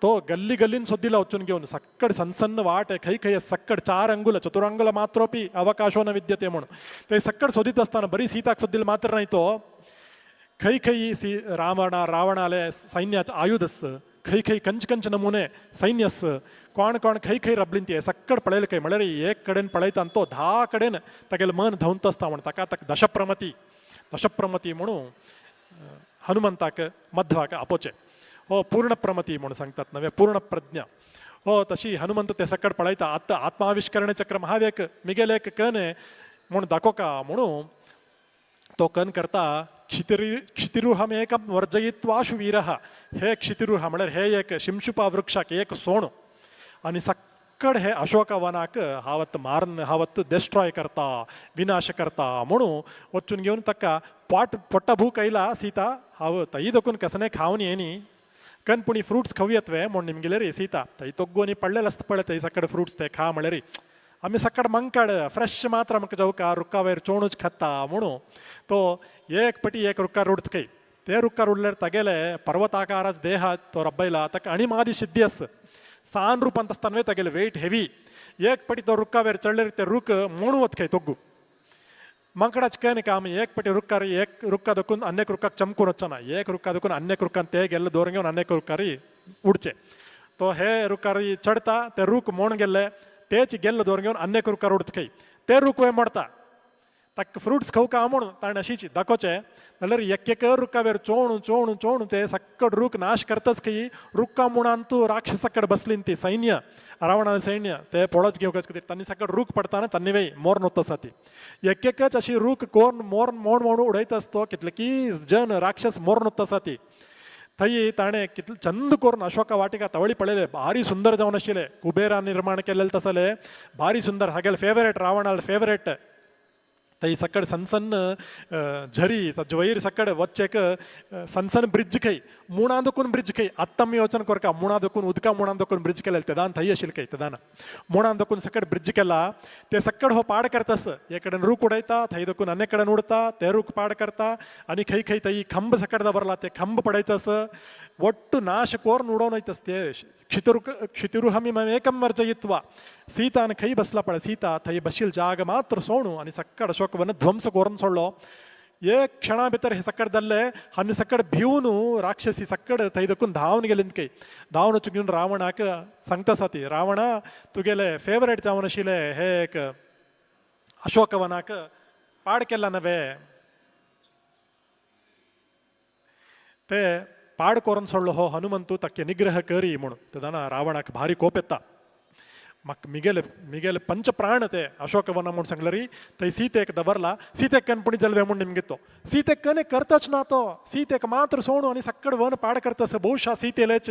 Speaker 2: तो गल्ली गल्लीन सोदिला वचून घेवन सक्कड सनसन्न वाट खंय खंय सक्कड चार अंगुल चतुरंगुल मात्रोपी अवकाशो न विद्यते म्हणून ते सक्कड सोदीत आसतना बरी सीताक सोदिल मात्र न्हय तो खंय खंय सी रावणा रावणाले सैन्याचे आयुध आस खंय खंय कंच कंच नमुने सैन्य आस कोण कोण खंय खंय रबलीन ते सक्कड पळयले खंय म्हळ्यार एक कडेन पळयता आनी तो 10 कडेन तागेलें मन धांवत आसता म्हण ताका ताका दशप्रमती दशप्रमती म्हणून हनुमंताक मध्वाक आपोवचें हो पूर्णप्रमती म्हणून सांगतात नव्हे पूर्णप्रज्ञा हो तशी हनुमंत ते सक्कड पळयता आतां आत्माविष्करण चक्र महावेक मिगेले एक कन म्हूण दाखोवका म्हणून तो कन करता क्षितिरुहमेकं वर्जयित्वाशु वीरः हे क्षितिरुह म्हळ्यार हे एक शिंशुपा वृक्षाक एक सोण आनी सक्कड हे अशोकवनाक हावत मारन हावत डेस्ट्रॉय करता विनाश करता म्हणून वचून घेवन ताका पोट पोट्टा भूक आयला सीता हांव तई दखून कसने खावन येनी कन पुणी फ्रुट्स खावयत वे म्हूण निमगेले रे सीता थंय तोग्गो न्ही पडलेले आसता पळय थंय सक्कड फ्रुट्स ते खा म्हळ्यार आमी सक्कड मंकड फ्रेश मात्र आमकां जावका रुखा वयर चोणूच खाता म्हणून तो एक पटी एक रुखार उडत खंय ते रुखार उडल्यार तागेले पर्वताकाराच देह तो रब्बयला ताका अणिमादी सिद्धी आस सान रुपांत आसतना न्हय तागेले वेट हेवी एक पटी तो रुखा वयर चडल्यार ते रूख मोणू वत खंय तोग्गू माकडाच कन काम एक पटी रुखार एक रुखा दखून अन्यक रुखाक चमकून वचना एक रुखा दखून अन्यक रुखान ते गेल्ले दोर घेवन अन्यक रुखार उडचे तो हे रुखार चडता ते रूख मोण गेल्ले तेच गेल्ले दोर घेवन अन्यक रुखार उडत खंय ते रूख वे मोडता ताका फ्रुट्स खावका म्हणून ताणें अशीच दाखोवचें जाल्यार एक एक रुखावेर चोणू चोणू चोणू ते सक्कड रूख नाश करताच खंय रुखा मुणान तूं राक्षसाकड बसलीन ती सैन्य रावणान सैन्य ते पोळच घेवपाच खातीर तांणी सकड रूख पडताना तांणी वेय मोर नोत आसा ती एक एकच अशी रूख कोण मोर मोण मोण उडयत आसतो कितले की जन राक्षस मोर नोत आसा ती थंय ताणें कितले चंद करून अशोका वाटिका तवळी पळयले भारी सुंदर जावन आशिल्ले कुबेरा निर्माण केलेले तसले भारी सुंदर हागेले फेवरेट रावणाले फेवरेट थंय सकड सनसन झरी ताजे वयर सकड वच्चेक सनसन ब्रिज खंय मुणा दोकून ब्रिज खंय आत्तां आमी वचन कोरका मुणा दोकून उदका मुणान दोकून ब्रिज केलेले तेदान थंय आशिल्ले खंय तेदान मुणान दोकून सकड ब्रिज केला ते सकड हो पाड करतास एक कडेन रूख उडयता थंय दोकून आनी कडेन उडता ते रूख पाड करता आनी खंय खंय थंय खंब सकड दवरला ते खंब पडयतास ಒಟ್ಟು ನಾಶ ಕೋರ್न उडोवन वयतास ते क्षितिरुहमिममेकं वर्जयित्वा सीतान खंय बसला पळय सीता थंय बशील जाग मात्र सोणू आनी सक्कड अशोकवन ध्वंस कोरून सोडलो एक क्षणा भितर हे सक्कड जाल्ले आनी सक्कड भिवन राक्षसी सक्कड थंय दकून धांवन गेली खंय धांवन वचून घेवन रावणाक सांगता आसा ती रावणा तुगेले फेवरेट जावन आशिल्ले हे एक अशोकवनाक पाड केला नव्हे ते पाड कोरून सोडलो हो हनुमंतू तक्के निग्रह करी म्हणून तेदाना रावणाक भारी कोप येता म्हाका मिगेले मिगेले पंचप्राण ते अशोकवना म्हूण सांगलेरी थंय सीतेक दवरला सीतेक कनपुणी जलवे म्हूण निमगितो सीतेक कने करताच ना तो सीतेक मात्र सोणू आनी सक्कड वन पाड करता बहुशा सीतेलेच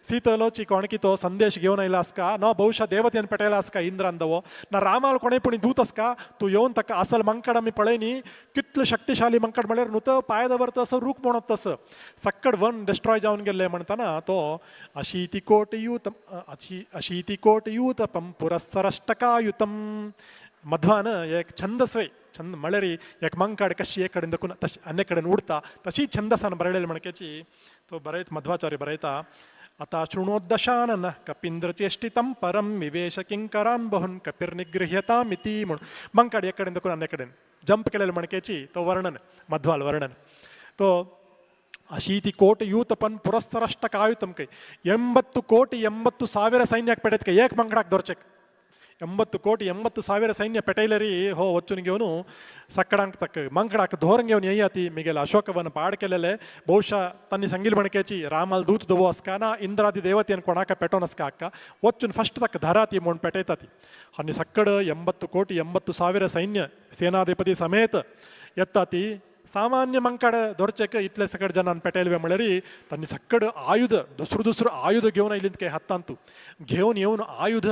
Speaker 2: सीतेलोची कोणकी तो संदेश घेवन आयला आसका ना बहुशा देवतेन पेटयला आसका इंद्रान दवो ना रामाल कोणें पुणी दूत आसका तूं येवन ताका असल मंकड आमी पळय न्ही कितले शक्तिशाली मंकड म्हळ्यार न्हू तो पांय दवरता असो रूख म्हणत तसो सक्कड वन डिस्ट्रॉय जावन गेल्ले म्हणटना तो अशीति कोटियूत अशीति कोटियूत पुरस्सरष्टकायुतम मध्वान एक छंदस्वय छंद म्हळ्यार एक मंकाड कशी एक कडेन दकून तशी अन्य कडेन उडता तशी छंदसान बरयलेली म्हणकेची तो बरयत मध्वाचार्य बरयता आता शृणोद्दशानन कपिंद्रचेष्टितं परम विवेश किंकरान बहुन कपिर्निगृह्यतामिति म्हूण मंकाड एक कडेन दकून अन्य कडेन जंप केलेले म्हणकेची तो वर्णन मध्वाल वर्णन तो अशीति कोटि यूतपन पुरस्सरष्टकायुतम ಕೈ 80 ಕೋಟಿ 80 ಸಾವಿರ ಸೈನ್ಯಕ್ಕೆ ಪೆಟೈತ್ ಕೈ ಏಕ್ ಮಂಕಡಾಕ್ ದೊರ್ಚೆಕ್ 80 ಕೋಟಿ 80 ಸಾವಿರ ಸೈನ್ಯ ಪೆಟೈಲರಿ ಹೋ ಒಚ್ಚುನಿಗೆವನು ಸಕ್ಕಡಾಂಕ್ ತಕ್ಕ ಮಂಕಡಾಕ್ ಧೋರಂಗೆವನು ಏಯಾತಿ ಮಿಗೆಲ ಅಶೋಕವನ ಪಾಡ್ಕೆಲೆಲೆ ಬಹುಶಃ ತನ್ನಿ ಸಂಗಿಲ್ ಮಣಕೇಚಿ ರಾಮಲ್ ದೂತ್ ದವೋ ಅಸ್ಕಾನ ಇಂದ್ರಾದಿ ದೇವತೆಯನ್ನು ಕೊಣಾಕ ಪೆಟೋನಸ್ಕ ಅಕ್ಕ ಒಚ್ಚುನ್ ಫಸ್ಟ್ ತಕ್ಕ ಧರಾತಿ ಮೊಣ್ ಪೆಟೈತಾತಿ ಹನ್ನಿ ಸಕ್ಕಡ 80 ಕೋಟಿ 80 ಸಾವಿರ ಸೈನ್ಯ ಸೇನಾಧಿಪತಿ ಸಮೇತ ಎತ್ತಾತಿ ಸಾಮಾನ್ಯ ಮಂಕಡ ದೊರ್ಚೆಕ್ ಇತ್ಲೆ ಸಕಡ್ ಜನ ಪೆಟೈಲ್ವೆ म्हळ्यार तांणी सक्कड आयुध दुसरो दुसरो आयुध घेवन आयलीं काय हातांतू घेवन येवन आयुध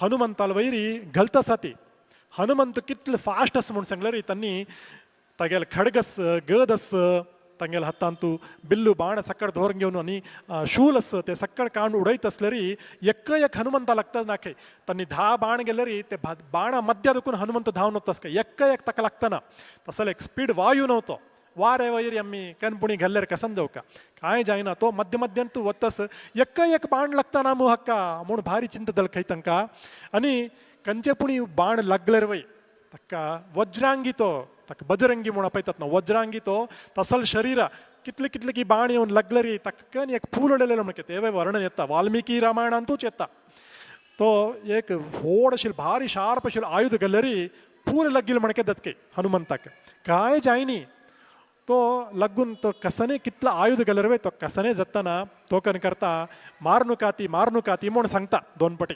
Speaker 2: हनुमंताल वैरी घलत आसा ती हनुमंत कितले फास्ट आसा म्हूण सांगल्यार तांणी तागेले खडगस गदस तांगेले हातांतू बिल्लू बाण सक्कड धोरण घेवन आनी शूल आस ते सक्कड कांड उडयत आसलेरी एक एक हनुमंता लागता ना खंय तांणी 10 बाण गेलेरी ते बाणा मध्या दुखून हनुमंत धांवन वता आसता एक एक ताका लागतना तसले एक स्पीड वायू नव्हतो वारे वयर आमी कनपुणी घाल्ल्यार कसन जावका कांय जायना तो मध्य मध्यांत वतस एक एक बाण लागता मू हक्का म्हूण भारी चिंता जाल खंय तांकां आनी कंचे पुणी बाण लागलेर वय ताका वज्रांगी तो ताका बजरंगी म्हूण आपयतात ना वज्रांगी तो तसल शरीरा कितले कितले की बाण येवन लागलेरी ताका एक फूल उडयलेलें म्हणके तेवय वर्णन येता वाल्मिकी रामायणांतूच येता तो एक व्हड आशिल्लें भारी शार्प आशिल्लें आयुध घाल्लेरी फूल लग्गील म्हणके दतके हनुमंताक कांय जायनी तो लग्गून तो कसने कितलो आयुध घाल्यार वय तो कसने जाताना तो कन करता मारनुका ती ती म्हूण सांगता दोन पटी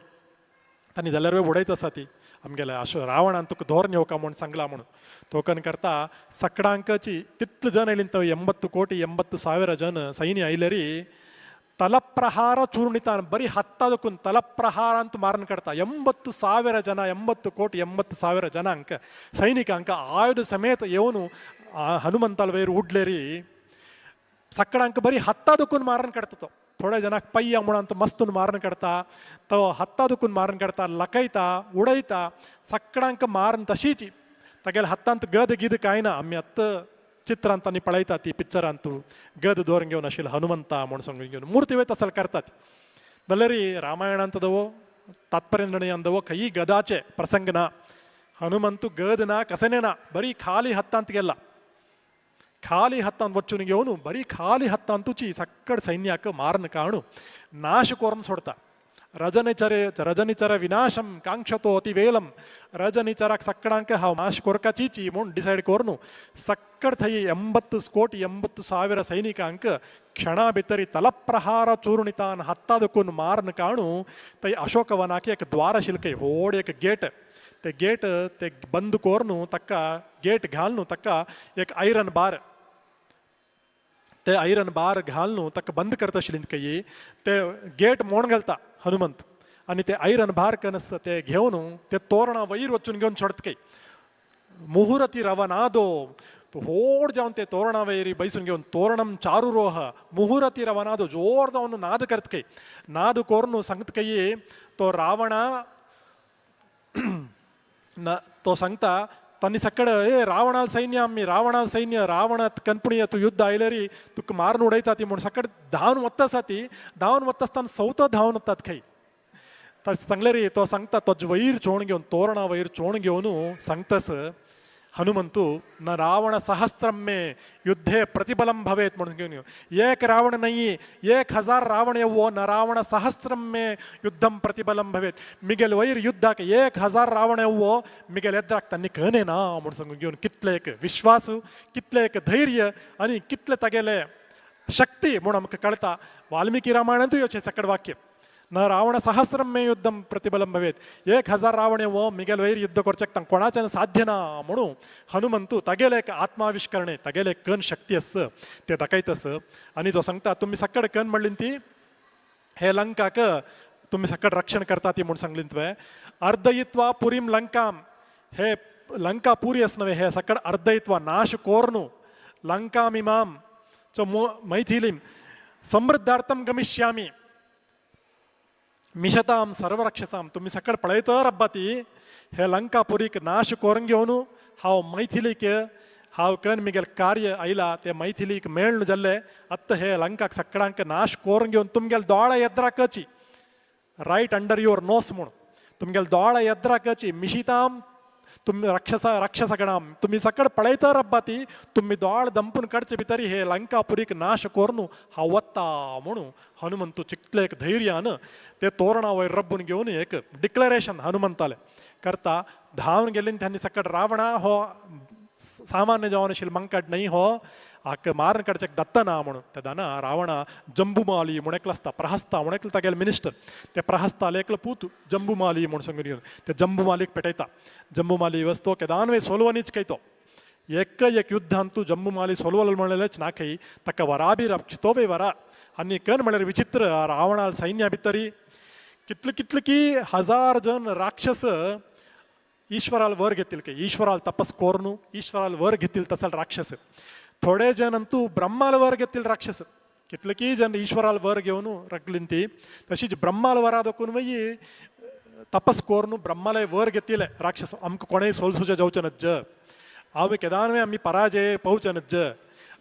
Speaker 2: तांणी जाल्यार उडयत आसा ती आमगेले अशें रावणान तुका धोर येवका म्हूण सांगला म्हणून तो कन करता सकडांकची तितले जन आयली तो 80 ಕೋಟಿ 80 ಸಾವಿರ ಜನ ಸೈನ್ಯ आयलेरी ತಲಪ್ರಹಾರ ಚೂರ್ಣಿತಾನ್ ಬರೀ ಹತ್ತದಕ್ಕೂ ತಲಪ್ರಹಾರ ಅಂತ ಮಾರನ್ ಕಡ್ತಾ 80 ಸಾವಿರ ಜನ 80 ಕೋಟಿ 80 ಸಾವಿರ ಜನ ಅಂಕ ಸೈನಿಕ ಅಂಕ ಆಯುಧ ಸಮೇತ ಇವನು ಹನುಮಂತಾಲ್ ವೈರು ಉಡ್ಲೇರಿ ಸಕ್ಕಡಂಕ ಬರೀ ಹತ್ತದಕ್ಕೂ ಮಾರನ್ ಕಡ್ತतो थोडे जनाक पय्या म्हूण ಅಂತ मस्तून मारन काडटा तो हत्ता मारन काडटा लकयता उडयता सगळ्यांक मारन तशीच तागेले हातांत गद गीद कांय ना आमी आत्तां चित्रांत आनी पळयता ती पिक्चरांतू गद दवरून घेवन आशिल्लो हनुमंता म्हूण सांगून घेवन मूर्ती वय तसल करतात जाल्यार रामायणांत दवो तात्पर्य निर्णयांत दवो खंयी गदाचे प्रसंग ना हनुमंतू गद ना कसने ना बरी खाली हातांत गेला ಖಾಲಿ ಹತ್ತಾನ್ ವಚ್ಚುನಿಗೆ ಅವನು ಬರೀ ಖಾಲಿ ಹತ್ತಾಂತುಚಿ ಸಕ್ಕಡ್ ಸೈನ್ಯಕ್ಕೆ ಮಾರನ ಕಾಣು ನಾಶ ಕೋರನ್ ಸೊಡ್ತಾ रजनिचरे रजनिचर विनाशम कांक्षतो अतिवेलम रजनिचराक सಕ್ಕಡಾಂಕ हांव नाश कोरकाचीची म्हूण डिसायड करून सक्कड थंय 80,80,000 सैनिकांक क्षणा भितरी तलप्रहार चूर्णितान हत्ता दुखून मारन काणू थंय अशोकवनाक एक द्वार आशिल्लें व्हड एक गेट ते गेट ते बंद करून ताका गेट घालून ताका एक आयरन बार ते आयरन बार घालून ताका बंद करता आशिल्ली कई ते गेट मोड घालता हनुमंत आनी ते आयरन बार कनस ते घेवन ते तोरणां वयर वचून घेवन सोडत कई मुहुरती रवनादो होड जावन ते तोरणा वयर बैसून घेवन तोरणम चारुरोह मुहुरती रवनादो जोर जावन नाद करत कई नाद कोरून सांगत कई तो रावणा तो सांगता तांणी सकड ए रावणाल सैन्य आम्ही रावणाल सैन्य रावणात कनपुणी तूं युद्ध आयले री तुका मारून उडयता ती म्हूण सकड धांवन वता आसा ती धांवन वता आसतना सवतो धांवन वतात खंय सांगले री तो सांगता तो वयर चोण घेवन तोरणा वयर चोण घेवन सांगतास हनुमंतू न रावण सहस्रम मे युद्धे प्रतिबलम भवेत म्हणून घेवन एक रावण नाही 1000 रावण येवो न रावण सहस्रम मे युद्धम प्रतिबलम भवेत मिगेल वयर युद्धाक 1000 रावण येवो मिगेल एद्राक तांणी कने ना म्हणून सांगून घेवन कितले एक विश्वास कितले एक धैर्य आनी कितले तागेले शक्ती म्हूण आमकां कळटा. वाल्मिकी रामायणांतूय अशें सकड वाक्य न रावण सहस्रम मे युद्धम प्रतिबलम भवेत 1000 रावण येवो मिगेल वयर युद्ध करचेक तांकां कोणाच्यान साध्य ना म्हणून हनुमंतू तागेले एक आत्माविष्करणे तागेले कन शक्ती आस ते दाखयत आस. आनी तो सांगता तुमी सकड कन म्हणली ती हे लंकाक तुमी सकड रक्षण करता ती म्हूण सांगली तुवें अर्दयित्वा पुरीम लंकाम हे लंका पुरी आस न्हय हे सकड अर्दयित्वा नाश कोर्नु लंकामिमाम चो मैथिलीम समृद्धार्थम गमिष्यामी मिशताम सर्वरक्षसाम तुमी सकड पळयतर अब्बा ती हे लंकापुरीक नाश करून घेवन हांव मैथिलीक हांव कन मिगेल कार्य आयला ते मैथिलीक मेळ्ळ जाल्ले आत्तां हे लंकाक सगळ्यांक नाश करून घेवन तुमगेल दोळा येद्राकची रायट अंडर your nose म्हूण तुमगेल दोळा येद्राकची मिशिताम तुमी राक्षसा राक्षसगणाम तुमी सकड पळयतर अब्बा ती तुमी दोळ दंपून कडचे भितरी हे लंकापुरीक नाश करून हांव वता म्हणून हनुमंतू चिकले एक धैर्यान ते तोरणा वयर रब्बून घेवन एक डिक्लरेशन हनुमंताले करता धांवन गेल्ली त्यांनी सकड रावणा हो सामान्य जावन आशिल्लो मंकड न्हय हो हाका मारून काडचेक दत्तना म्हणून तेदाना रावणा जंबुमाली म्हूण एकलो आसता प्रहस्ता म्हूण एकलो तागेलो मिनिस्टर ते प्रहस्ताले एकलो पूत जंबुमाली म्हूण सांगून घेवन ते जंबुमालीक पेटयता. जंबुमाली वस्तू केदानवे सोलवनीच कयतो एक एक युद्धांत तूं जंबुमाली सोलवल म्हणलेच ना खंय ताका वराबी रक्षतोवे वरा आनी कन म्हळ्यार विचित्र रावणाल सैन्या भितरी कितले कितले की 1000 जण राक्षस ईश्वराल वर घेतील की ईश्वराल तपस कोरनू ईश्वराल वर घेतील तसल राक्षस थोडे जण अंतू ब्रह्माल वर घेतील राक्षस कितले की जण ईश्वराल वर घेवन रगलीन ती तशीच ब्रह्माल वरा दोकून वयी तपस कोरनू ब्रह्मालय वर घेतील राक्षस आमकां कोणेय सोलसुचें जावचें नज्ज हांव केदानवे आमी पराजय पावचें नज्ज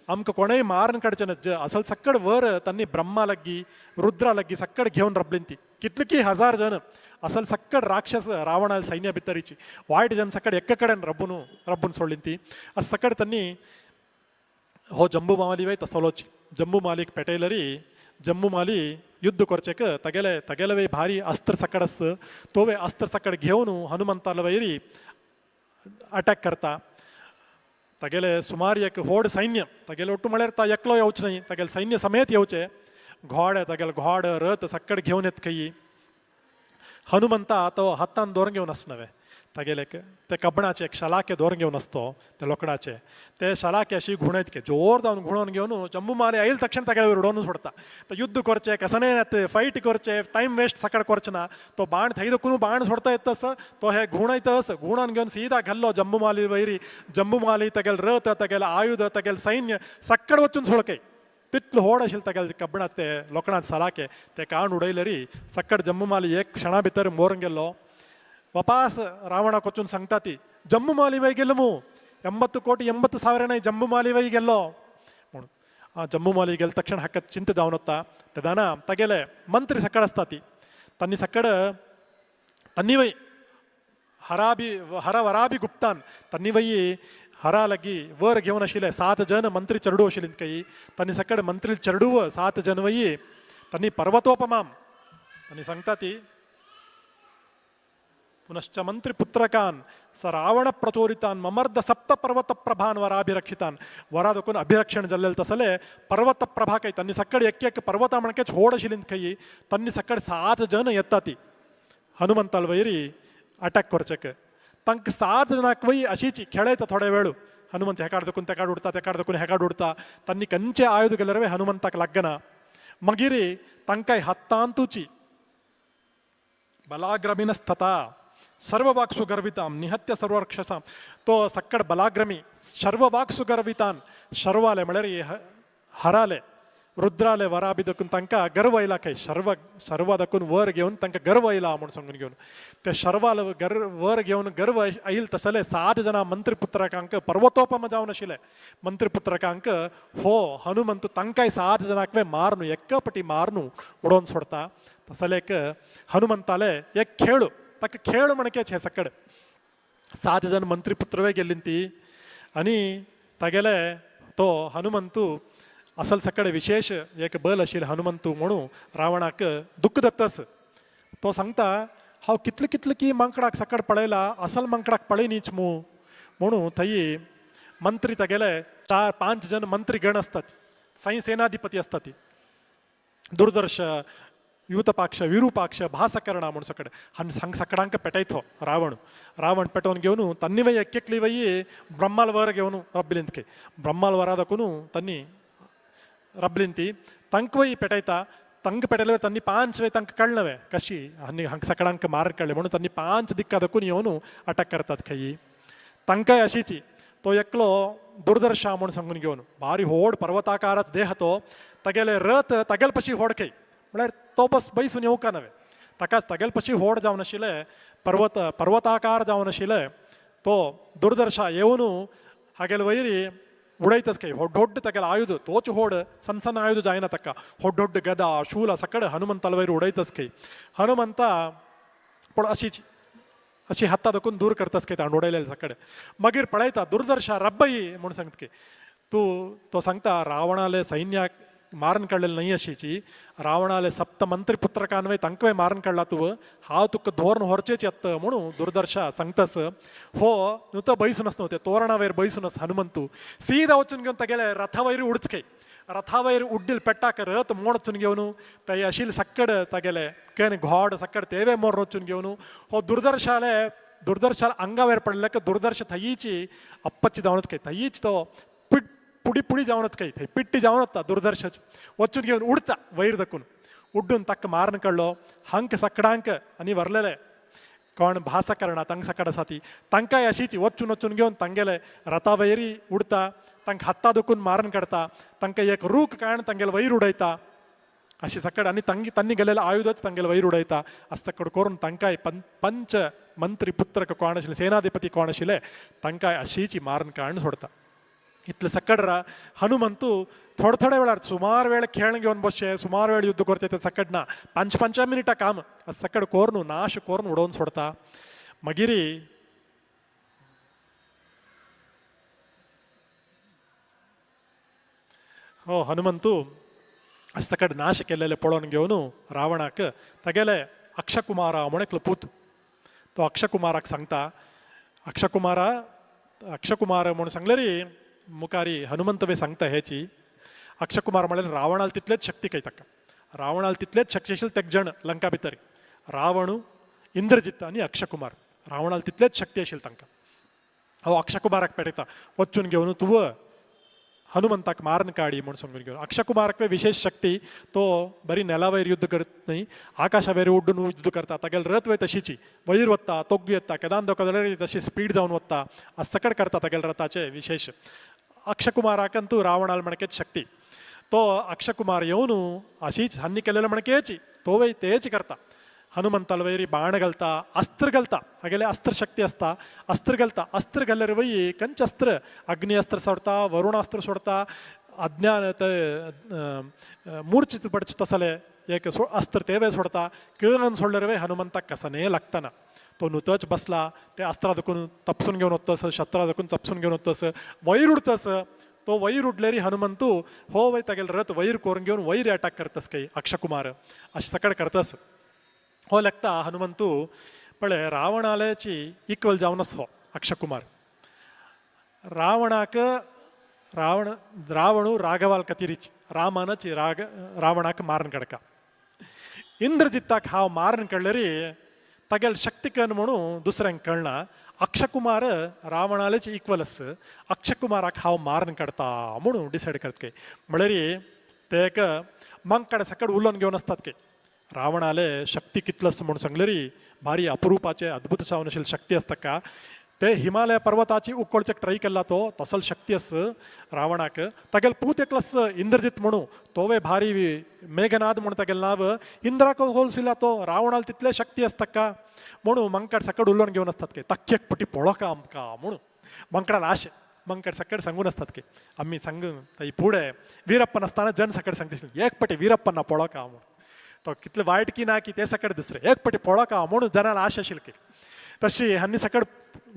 Speaker 2: आमकां कोणेय मारून काडचें नज्ज असल सकड वर तांणी ब्रह्मा लागीं रुद्रा लागीं सकड घेवन रबलीन ती कितले की 1000 जण असल सकड राक्षस रावणाल सैन्य भितरीची वायट जण सकड एका कडेन रब्बून रब्बून सोडलीन ती अस सकड तांणी हो जंबुमाली वय तसलोची जंबुमालीक पेटयलरी जंबुमाली युद्ध करचेक तागेले तागेले वय भारी अस्त्र सकड आस तो वे अस्त्र सकड घेवन हनुमंताल वयरी अटॅक करता. तागेले सुमार एक व्हड सैन्य तागेले ಒಟ್ಟು म्हळ्यार ता एकलो येवचो न्हय तागेले सैन्य समेत येवचे घोडे तागेले घोड रथ सकड घेवन येत खंय हनुमंता तो हातान दोर घेवन आसना वे तागेले ते कबणाचे एक शलाके दोर घेवन आसतो ते लोकडाचे ते शलाके अशी घुणयत के जोर जावन घुणोवन घेवन जंबुमाली आयल तक्षण तागेले वयर उडोवन सोडता. तो युद्ध करचें कसने फायट करचें टायम वेस्ट सकड करचें ना तो बाण थंय दखून बाण सोडता येत आसा तो हे घुणयत आस घुणोवन घेवन सीधा घाल्लो जंबुमाली वयरी जंबुमाली तागेले रथ तागेले आयुध तागेले सैन्य सकड वचून सोडकय तितलो व्हड आशिल्ले तागेले कबणाच ते लोकडांत सलाके ते काण उडयले री सकड जंबुमाली एक क्षणा भितर मोरून गेल्लो. वापास रावणाक वचून सांगता ती जंबुमाली वय गेलो मू 80,80,000 जंबुमाली वय गेल्लो म्हणून जंबुमाली गेले तक्षण हाका चिंता जावन वता. तेदाना तागेले मंत्री सकड आसता ती तांणी सकड तांणी वय हराबी हरवराबी गुप्तान तांणी वय हरा लागी वर घेवन आशिल्ले 7 जण मंत्री चरडू आशिल्ले काही तांणी सकड मंत्री चरडूव 7 जण वयी तांणी पर्वतोपमाम आनी सांगता ती पुनश्च मंत्रिपुत्रकान स रावण प्रचोरितान ममर्द सप्त पर्वत प्रभान वराभिरक्षितान. वरा दखून अभिरक्षण जाल्लें तसले पर्वत प्रभा खंय तांणी सकड एक एक पर्वता म्हणकेच होड आशिल्ली खंय तांणी सकड 7 जण येता ती हनुमंताल वयरी अटॅक करचेक. तांकां 7 जणांक वय अशीच खेळयता थोडे वेळ. हनुमंत हेकाड दखून तेकाड उडता, तेकाड दखून हेकाड उडता. तांणी कंचे आयुध गेल्यार वे हनुमंताक लागना. मागीर तांकां हत्तांतुची बलाग्रमिनस्तता सर्ववाक्सु गर्वितां निहत्य सर्वरक्षसां. तो सक्कड बलाग्रमी सर्ववाक्सु गर्वितान शर्वाले म्हळ्यार हराले रुद्राले वरा बी दखून तांकां गर्व आयला खंय शर्व शर्वा दखून वर घेवन तांकां गर्व आयला म्हूण सांगून घेवन ते शर्वाल वर घेवन गर्व आयल तसले 7 जाणां मंत्रिपुत्रकांक पर्वतोपम जावन आशिल्ले मंत्रिपुत्रकांक हो हनुमंत तांकांय 7 जाणांक मारनू एकपटी मारनू उडोवन सोडता. तसले एक हनुमंताले एक खेळ ताका खेळ म्हणकेच हे सकड 7 जण मंत्रिपुत्रवे गेल्ली ती आनी तागेले तो हनुमंतू असल सकड विशेष एक बल आशिल्लें हनुमंतू म्हणून रावणाक दुःख दत्तस. तो सांगता हांव कितले कितले की मांकडाक सकड पळयला असल मांकडाक पळय न्हीच मू म्हणून थंय मंत्री तागेले 4-5 जण मंत्री गण असतात, साई सेनाधिपती असतात ती दुर्दर्श यूतपाक्ष विरूपाक्ष भासकर्णा म्हणून सकड हांग सांग सकडांक पेटयतो रावण. रावण पेटोवन घेवन तन्नी वय एक्केकली वय ब्रह्माल वर घेवन रब्बिलिंतके ब्रह्माल वरा दाखून तन्नी रब्लिंती तांक वय पेटयता. तांक पेटयल्यार तांणी 5 वय तांकां कळ्ळें कशी आनी हांग सकडांक मार कळ्ळें म्हणून तांणी 5 दिक्का दाखून येवन अटॅक करतात खंय. तांकांय अशीची तो एकलो दुर्दर्शा म्हूण सांगून घेवन भारी होड पर्वताकारच देह तो तागेले रथ तागेल पशी होड खंय म्हळ्यार तो बस बैसून येवका नव्हे ताकाच तागेल पशी होड जावन आशिल्ले पर्वत पर्वताकार जावन आशिल्ले तो दुर्दर्शा येवन हागेल वयरी उडयतच खंय होड होड तागेले आयुध तोच होड सन्न सन्न आयुध जायना ताका होड होड गदा शूल सकड हनुमंताल वयर उडयतच खंय. हनुमंता पूण अशीच अशी हाता दखून दूर करतच खंय ताण उडयलेले सकड. मागीर पळयता दुर्दर्शा रब्बई म्हूण सांगता की तूं तो सांगता रावणाले सैन्याक मारन काडलेले न्हय अशीची रावणाले सप्त मंत्री पुत्रकान्वय तांकां मारन काडला तूं हांव तुका धोरण व्हरचेच येत म्हणून दुर्दर्शा सांगतास. हो न्हू तो बैसून आसना ते तोरणा वयर बैसून आस हनुमंतू सीदा वचून घेवन तागेले रथा वयर उडत खंय रथा वयर उड्डील पेट्टाक रथ मोड वचून घेवन ते आशिल्ले सक्कड तागेले can घोड सक्कड तेवे मोर वचून घेवन हो दुर्दर्शाले दुर्दर्शाल अंगा वयर पडले दुर्दर्श थंयची अप्पच्ची जावनच खंय थंयच तो पुडी पुडी जावनच खंय थंय पिट्टी जावन वता दुर्दर्शाची वचून घेवन उडता वयर दखून उड्डून ताका मारन काडलो. हांक सकडांक आनी व्हरलेले कोण भासा करना तांकां सकड आसा ती तांकांय अशीच वचून वचून घेवन तांगेले रथा वयरी उडता तांकां हाता दखून मारन काडता तांकां एक रूख काडून तांगेले वयर उडयता अशी सकड आनी तांगी तांणी गेलेले आयुधच तांगेले वयर उडयता अशें सकड करून तांकांय पंच मंत्री पुत्रक कोण आशिल्ले सेनाधिपती कोण आशिल्ले तांकांय अशीच मारन काडून सोडता. इतले सकड हनुमंतू थोडे थोडे वेळार सुमार वेळ खेळ घेवन बसचे सुमार वेळ युद्ध करचे ते सकड ना 5-5 मिनटां काम सकड कोरून नाश कोरून उडोवन सोडता. मागीर हो हनुमंतू सकड नाश केलेले पळोवन घेवन रावणाक तागेले अक्षकुमारा म्हूण एकलो पूत तो अक्षकुमाराक सांगता. अक्षकुमारा अक्षकुमार म्हूण सांगले री मुखारी हनुमंत बी सांगता हेची. अक्षकुमार म्हळ्यार रावणाल तितलेच शक्ती खंय ताका रावणाल तितलेच शक्ती आशिल्ले तेग जण लंका भितर रावणू इंद्रजित आनी अक्षकुमार रावणाल तितलेच शक्ती आशिल्ली तांकां. हो अक्षकुमाराक पेटयता वचून घेवन तूं हनुमंताक मारन काडी म्हूण सांगून घेवन. अक्षकुमाराक विशेष शक्ती तो बरी नेला वयर युद्ध करत न्हय आकाशा वयर उड्डून युद्ध करता. तागेले रथ वय तशीची वयर वता तोग्गू येता केदान दोका जाल्यार तशी स्पीड जावन वता सकड करता तागेले रथाचे विशेष. अक्षकुमाराक तूं रावणाल म्हणकेच शक्ती तो अक्षकुमार येवन अशीच हान्नी केलेले म्हणकेची तो वय तेच करता. हनुमंताल वयरी बाण घालता अस्त्र घालता हागेले अस्त्र शक्ती आसता अस्त्र घालता अस्त्र घाल्यार वय कंच अस्त्र अग्नि अस्त्र सोडता वरुणास्त्र सोडता अज्ञान ते मूर्छित पडचे तसले एक अस्त्र तेवे सोडता कन सोडल्यार वय हनुमंताक कसने लागतना तो नुतच बसला ते अस्त्रा दखून तपसून घेवन वतस शस्त्रा दखून तपसून घेवन वतस वयर उडतस तो वयर उडलेरी हनुमंतू हो वय तागेले रथ वयर कोरून घेवन वयर अटॅक करतस खंय अक्षकुमार अशें सकड करतस. हो लेखता हनुमंतू पळय रावणाल्याची इक्वल जावन आस हो अक्षकुमार. रावणाक रावण रावणू राघवाल कतिरीच रामानच राग रावणाक मारून काडका. इंद्रजित्ताक हांव मारून काडलेरी तागेल शक्ती कन म्हणून दुसऱ्यांक कळना. अक्षकुमार रावणालेच इक्वल आस, अक्षकुमाराक हांव मारून काडता म्हणून डिसायड करत काय. म्हळ्यार ते एक मंकड सकड उलोवन घेवन आसतात की रावणाले शक्ती कितलस म्हणून सांगलेरी भारी अप्रुपाचे अद्भुत जावन आशिल्ली शक्ती आसता का. ते हिमालय पर्वताची उकळचेक ट्राय केला तो तसल शक्ती आस रावणाक. तागेल पूत एकलस इंद्रजीत म्हणू तोवे भारी मेघनाद म्हणून तागेल नांव इंद्राक होलसिला तो रावणाल तितले शक्ती आसता का म्हणून मंकड सकड उलोवन घेवन आसतात की तक्केक पटी पळोका आमकां म्हणून मंकडाल आशे मंकड सकड सांगून आसतात की आमी सांगून ताई फुडें वीरप्पन आसतना जन सकड सांगता एक पटी वीरप्पन पळोका म्हणून तो कितले वायट की ना की ते सकड दुसरे एक पटी पळोका म्हणून जनाल आशा आशिल्ली की तशी हांणी सकड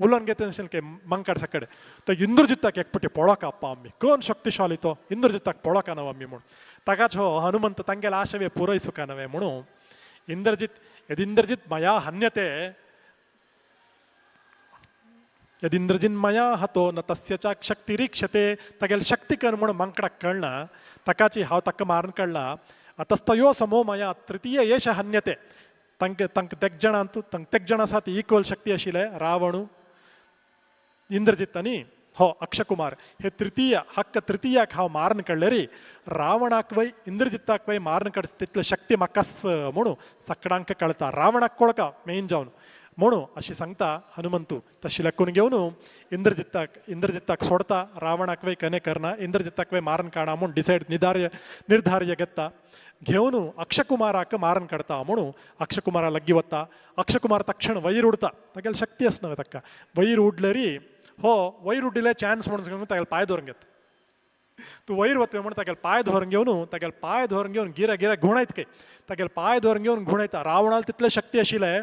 Speaker 2: उलोवन घेत आशिल्लें की मंकड सकड तो इंद्रजित्ताक एक पटी पळोका अप्पा आमी कोण शक्तिशाली तो इंद्रजित्ताक पळोका नव आमी म्हणून ताकाच हो हनुमंत तांगेले आशे पुरयसुका नवे म्हणून इंद्रजित यदिंद्रजित मया हन्यते यदिंद्रजिन मया हतो न तस्य च शक्तिरीक्षते तागेले शक्ती कर म्हणून मंकडाक कळना ताकाची हांव ताका मारून काडला. अतस्तयो समो मया तृतीय येश हन्यते तांक तांक तेग जाणांत तांक तेग जाण आसा ती इक्वल शक्ती आशिल्ले रावणू इंद्रजित आनी हो अक्षकुमार हे तृतीय हक्क तृतीयाक हांव मारून काडले रे रावणाक वय इंद्रजित्ताक वय मारून काड तितले शक्ती म्हाकाच म्हणून सकडांक कळता रावणाक कोळका मेन जावन म्हणून अशी सांगता हनुमंतू. तशी लेखून घेवन इंद्रजित्ताक इंद्रजित्ताक सोडता रावणाक वय कने करना इंद्रजित्ताक वय मारून काडा म्हूण डिसायड निधार्य निर्धार्य घेता घेवन अक्षकुमाराक मारून काडता म्हणून अक्षकुमारा लग्गी वता. अक्षकुमार तक्षण वयर उडता तागेली शक्ती आसना ताका वयर उडलेरी हो वयर उडिल्ले चान्स म्हणून तागेले पांय धरून घेता. तूं वयर वतले म्हणून तागेले पांय धरून घेवन तागेले पांय धरून घेवन गिरा गिरा घुंवडायत काय तागेले पांय धरून घेवन घुंवडायता. रावणाल तितले शक्ती आशिल्ले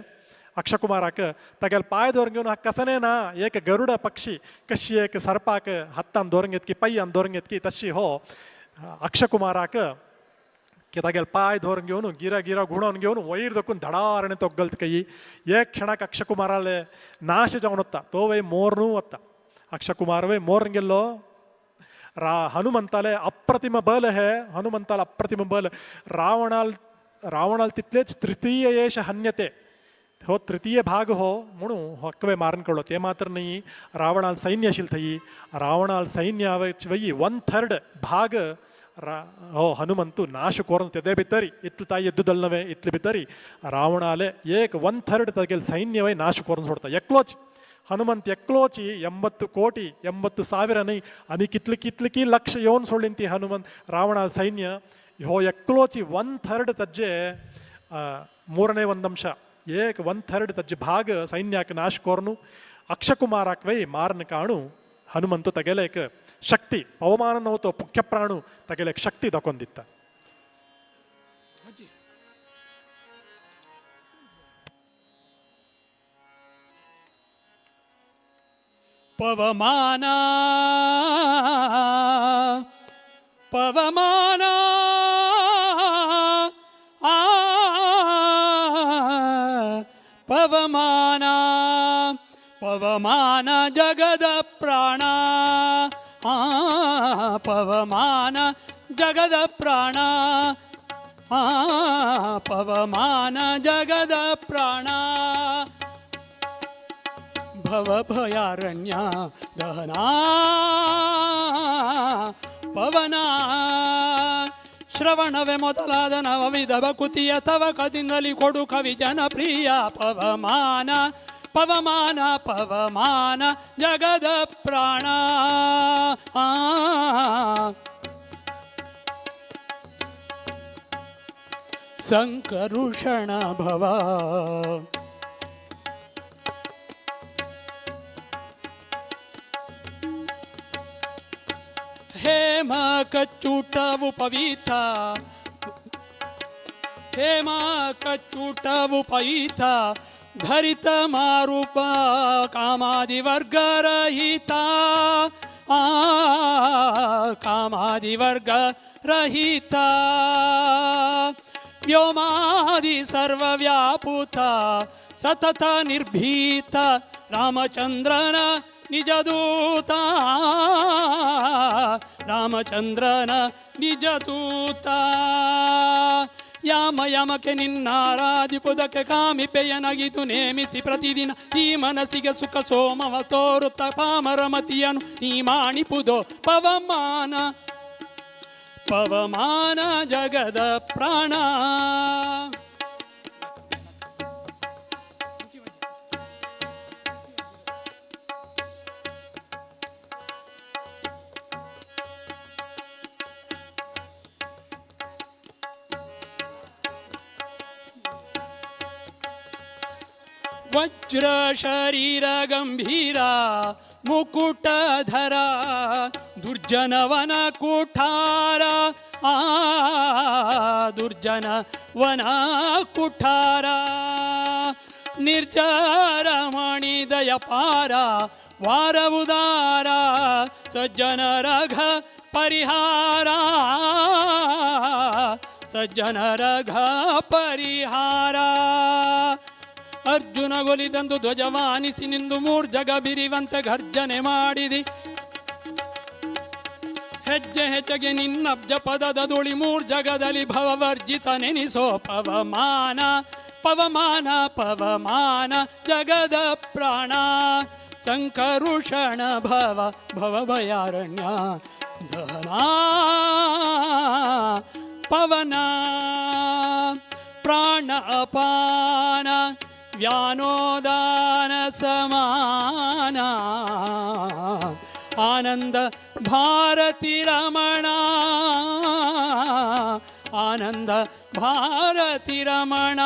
Speaker 2: अक्षकुमाराक तागेले पांय धरून घेवन हा कसने ना एक गरुड पक्षी कशी एक सर्पाक हातान धरून घेत की पांयान धरून घेत की तशी हो अक्षकुमाराक की तागेले पांय धरून घेवन गिरा गिरा घुंवडावन घेवन वयर दखून धडारणे तोगलत कई एक क्षणाक अक्षकुमाराले नाश जावन वता तो वय मोरनू वता. अक्षकुमार वय मोरन गेल्लो. हनुमंताले अप्रतिम बल हे हनुमंताल अप्रतिम बल रावणाल रावणाल तितलेच तृतीय येश हन्यते हो तृतीय भाग हो म्हणून हक्कवे मारून काडलो. ते मात्र न्ही रावणाल सैन्य आशिल्लें थंय रावणाल सैन्य वयी 1/3 भाग हो हनुमंतू नाश करून तेदे भितर इतले ताई युद्ध नव्हे इतले भितर रावणाले एक 1/3 तागेले सैन्य वय नाश करून सोडता. एकलोच हनुमंत एकलोची 80 कोटी 80,000 न्ही आनी कितले कितले की लक्ष येवन सोडली ती हनुमंत रावणाल सैन्य हो एकलोची 1/3 ताजे ಮೂರನೇ ಒಂದಂಶ ಏಕ 1/3 ತಜ್ಜೆ ಭಾಗ ಸೈನ್ಯಾಕ ನಾಶ ಕೋರ್ನು ಅಕ್ಷಕುಮಾರಾಕ್ ವೈ ಮಾರನ ಕಾಣು ಹನುಮಂತು ತಗೆಲೇಕ ಶಕ್ತಿ ಪವಮಾನ ನೋತು ಮುಖ್ಯ ಪ್ರಾಣು ತಗೆಲೇಕ ಶಕ್ತಿ ದಕ್ಕೊಂದಿತ್ತ.
Speaker 1: ಪವಮಾನ ಪವಮಾನ ಆ ಪವಮಾನ ಪವಮಾನ ಜಗದ ಪ್ರಾಣ ಆ ಪವಮಾನ ಜಗದ ಪ್ರಾಣ ಆ ಪವಮಾನ ಜಗದ ಪ್ರಾಣ ಭವಭಯಾರಣ್ಯ ದಹನಾ ಪವನ ಶ್ರವಣವೇ ಮೊದಲಾದ ನವವಿಧ ಕುತಿಯ ತವಕದಿಂದಲಿ ಕೊಡು ಕವಿ ಜನಪ್ರಿಯ ಪವಮಾನ ಪವಮಾನ ಪವಮಾನ ಜಗದ ಪ್ರಾಣ ಸಂಕರುಷಣ ಭವ ಹೇಮ ಕಚ್ಚೂಟವುಪವೀತ ಹೇಮ ಕಚ್ಚೂಟವುಪವೀತ ಧರಿತ ಮಾರುಪ ಕಾಮಾದಿವರ್ಗರಹಿತ ಆ ಕಾಮಾದಿವರ್ಗರಹಿತ ವ್ಯೋಮಾದಿ ಸರ್ವವ್ಯಾಪುತ ಸತತ ನಿರ್ಭೀತ ರಾಮಚಂದ್ರನ ನಿಜದೂತ ರಾಮಚಂದ್ರನ ನಿಜದೂತ ಯಾಮ ಯಮಕ್ಕೆ ನಿನ್ನಾರಾಧಿಪುದಕ್ಕೆ ಕಾಮಿಪೆಯನಗಿದು ನೇಮಿಸಿ ಪ್ರತಿದಿನ ಈ ಮನಸ್ಸಿಗೆ ಸುಖ ಸೋಮವ ತೋರುತ್ತ ಪಾಮರಮತಿಯನು ನೀ ಮಾಣಿಪುದೋ ಪವಮಾನ ಪವಮಾನ ಜಗದ ಪ್ರಾಣ. ವಜ್ರ ಶರೀರ ಗಂಭೀರ ಮುಕುಟಧರ ದುರ್ಜನವನ ಕುಠಾರ ಆ ದುರ್ಜನವನ ಕುಠಾರ ನಿರ್ಜರ ಮಣಿದಯ ಪಾರ ವಾರವುದಾರ ಸಜ್ಜನ ರಘ ಪರಿಹಾರ ಸಜ್ಜನ ರಘ ಪರಿಹಾರ. ಅರ್ಜುನ ಗೊಲಿದಂದು ಧ್ವಜವಾನಿಸಿ ನಿಂದು ಮೂರ್ಜಗ ಬಿರಿವಂತೆ ಘರ್ಜನೆ ಮಾಡಿದಿ ಹೆಜ್ಜೆ ಹೆಜ್ಜೆಗೆ ನಿನ್ನಬ್ಜ ಪದದ ದುಳಿ ಮೂರ್ಜಗದಲ್ಲಿ ಭವವರ್ಜಿತ ನೆನಿಸೋ ಪವಮಾನ ಪವಮಾನ ಪವಮಾನ ಜಗದ ಪ್ರಾಣ ಸಂಕರುಷಣ ಭವ ಭವ ಭಯಾರಣ್ಯ ಧನಾ ಪವನ ಪ್ರಾಣ ಅಪಾನ ವ್ಯಾನೋದಾನ ಸಮಾನ ಆನಂದ ಭಾರತಿ ರಮಣ ಆನಂದ ಭಾರತಿ ರಮಣ.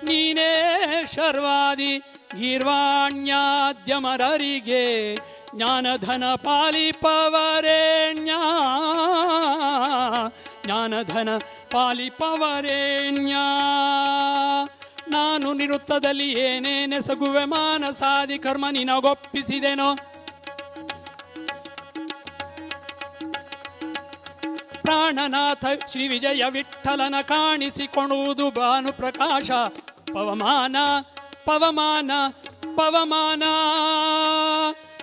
Speaker 1: ನೀನೇ ಶರ್ವಾದಿ ಗೀರ್ವಾಣ್ಯಾದ್ಯಮರರಿಗೆ ಜ್ಞಾನಧನ ಪಾಲಿಪವರೇಣ್ಯ ಜ್ಞಾನಧನ ಪಾಲಿಪವರೇಣ್ಯ. ನಾನು ನಿರುತ್ತದಲ್ಲಿ ಏನೇನೆಸಗುವೆ ಮಾನಸಾದಿ ಕರ್ಮ ನಿನಗೊಪ್ಪಿಸಿದೆನೋ ಪ್ರಾಣನಾಥ ಶ್ರೀ ವಿಜಯ ವಿಠಲನ ಕಾಣಿಸಿಕೊಳ್ಳುವುದು ಭಾನು ಪ್ರಕಾಶ ಪವಮಾನ ಪವಮಾನ ಪವಮಾನ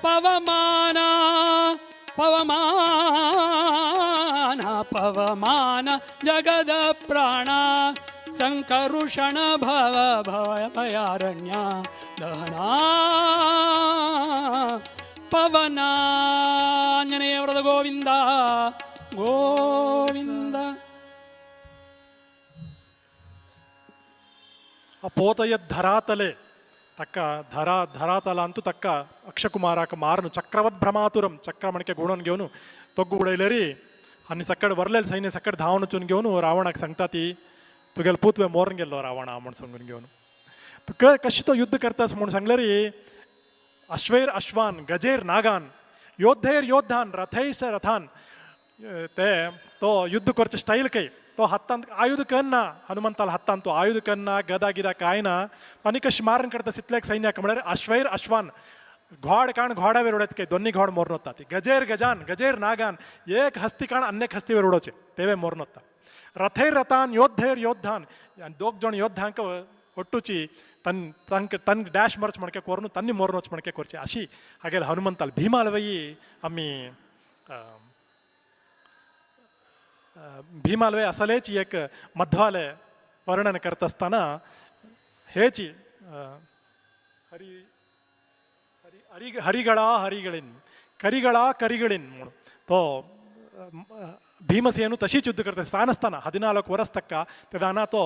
Speaker 1: ಪವಮಾನ ಪವಮಾನ ಪವಮಾನ ಜಗದ ಪ್ರಾಣ ಸಂಕರುಷಣ ಭವ ಭವ ಭಯಾರಣ್ಯ ದಹನಾ ಪವನಾಂಜನೇಯ ವ್ರದ ಗೋವಿಂದ ಗೋವಿಂದ.
Speaker 2: ಅಪೋತಯ ಧರಾತಲೆ ತಕ್ಕ ಧರಾ ಧರಾತಲ ಅಂತೂ ತಕ್ಕ ಅಕ್ಷಕುಮಾರಕ ಮಾರನು ಚಕ್ರವದ್ ಭ್ರಮಾತುರಂ ಚಕ್ರಮಣಿಕೆ ಗುಣನ್ಗೆವನು ತೊಗ್ಗು ಉಡೈಲರಿ ಅನ್ನಿ ಸಕ್ಕಡೆ ವರ್ಲೆಲ್ ಸೈನ್ಯ ಸಕ್ಕಡೆ ಧಾವನ ಚುನ್ಗೆವನು ರಾವಣಕ್ಕೆ ಸಂಗ್ತಾತಿ तुगेल पूतवे मोरन गेल्लो रावण म्हण सांगून घेवन तुका कशी तो युद्ध करतास म्हूण सांगलेरी अश्वैर अश्वान गजेर नागान योद्धैर योद्धान रथैश्च रथान ते तो युद्ध करचे स्टाईल काही तो हातांत आयुध कन्ना हनुमंताला हातांत तो आयुध कन्ना गदा गिदा काय ना आनी कशी मारण करता तितल्याक सैन्याक म्हळ्यार अश्वैर अश्वान घोड काण घोडावेर उडयत काय दोन्ही घोड मोरून वता ती गजेर गजान गजेर नागान एक हस्ती काण अन्य हस्तीवेर उडोवचे तेवे मोरून वता रथैर रथान योद्धैर योद्धान दोग जण योद्धांक ಒಟ್ಟುಚಿ ತನ್ ತನ್ಕ ತನ್ ಡ್ಯಾಶ್ ಮರ್ಚ್ ಮणके कोरून तन्नी मोरून वच मणके करचे अशी हागेल हनुमंताल भीमालवई आमी भीमालवे असलेच एक मध्वाले वर्णन करत असताना हेची हरी हरी हरी हरिगळा हरिगळीन करिगळा करिगळीन म्हणून तो भीमसेनु तशीच युद्ध करता सानसताना 14 वर्स तक्क तेदाना तो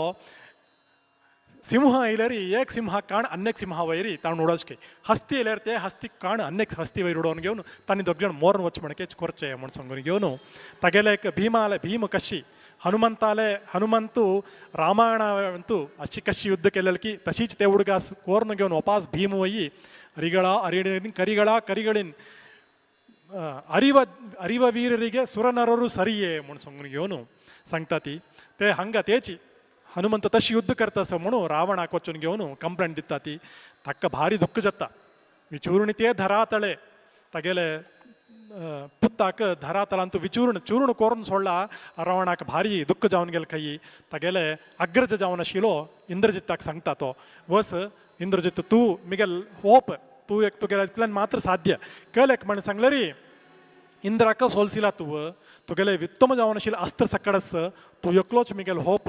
Speaker 2: सिंह इलेरी एक सिंह काण अन्यक सिंह वैरी ताण उडोचके हस्ती इलेर ते हस्ती काण अन्यक हस्ती वैर उडोवन घेवन तांणी दोग जण मोरन वच म्हणके कोरचे म्हण सांगून घेवन तागेले एक भीमाले भीम कशी हनुमंताले हनुमंतू रामायणांतू अशी कशी युद्ध केलेलं की तशीच ते उडगास कोरून घेवन वापास भीम वयी हरिಗಳ ಅರಿಣಿನ್ ಕರಿಗಳ ಕರಿಗಳಿನ್ ಅರಿವ ಅರಿವ ವೀರರಿಗೆ ಸುರನರರು ಸರಿಯೇ म्हण सांगून घेवन सांगता ती ते हांगा तेची हनुमंत तशी युद्ध करता असं म्हणून रावणाक वचून घेवन कंप्लेंट दिता ती ताका भारी दुःख जाता विचूर्णिते धरातळे तागेले पुत्ताक धरातलांत विचूर्ण चूर्ण कोरून सोडला. रावणाक भारी दुःख जावन गेल खंय. तागेले अग्रज जावन आशिल्लो इंद्रजित्ताक सांगता तो, वस इंद्रजित तूं मिगेल होप, तूं एक तुगेल्या इतल्यान मात्र साध्य. कळ्ळें म्हण सांगलें री इंद्राक सोलसिला तूं, तुगेले उत्तम जावन आशिल्लें अस्त्र सकडस, तूं एकलोच मिगेल होप,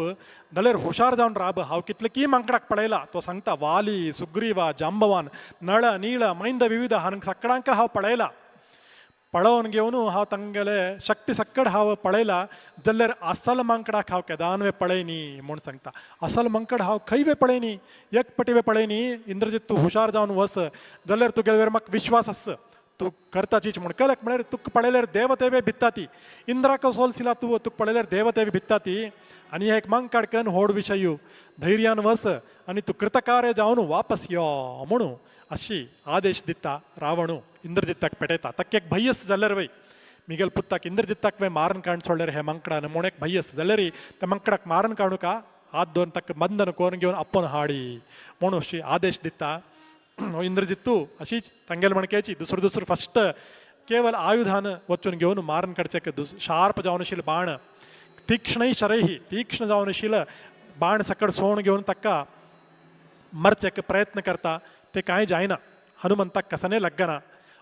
Speaker 2: जाल्यार हुशार जावन राब. हांव कितले की मांकडाक पळयला. तो सांगता वाली सुग्रीवा जांबवान नळ नीळ मैंद विविध हांक सगळ्यांक हांव पळयला. पळोवन घेवन हांव तांगेले शक्ती सक्कड हांव पळयला, जाल्यार असल मांकडाक हांव केदानवे पळयनी म्हूण सांगता. असल मांकड हांव खंयवे पळयनी, एक पटीवे पळयनी. इंद्रजीत तूं हुशार जावन वस, जाल्यार तुगेले वयर म्हाका विश्वास आस, तूं करता चीच म्हूण. कळ्ळें म्हळ्यार तुका पळयल्यार देवतेवे भित्ता ती. इंद्राक सोलसिला तूं, तुका पळयल्यार देवतेवे भित्ता ती. आनी एक मांकड कन होड विशयू, धैर्यान वस आनी तूं कृतकार्य जावन वापस यो म्हणून अशी आदेश दिता रावणू इंद्रजित्ताक पेटयता. ताका एक भंयस जाल्यार वय मिगेल पुत्ताक इंद्रजित्ताक वय मारून काडून सोडल्यार हे मांकडान म्हूण एक भंयस जाल्यार त्या मांकडाक मारून काडूका हात दोन ताका बंधन करून घेवन आपोवन हाडी म्हणून अशी आदेश दिता इंद्रजित्तू. अशीच तांगेले म्हणक्याची दुसरो दुसरो फस्ट केवल आयुधान वचून घेवन मारून काडचे शार्प जावन आशिल्ले बाण, तीक्ष्णय शरही तीक्ष्ण जावन आशिल्ले बाण सकड सोण घेवन ताका मरचेक प्रयत्न करता. ते कांय जायना, हनुमंताक कसने लग्गना.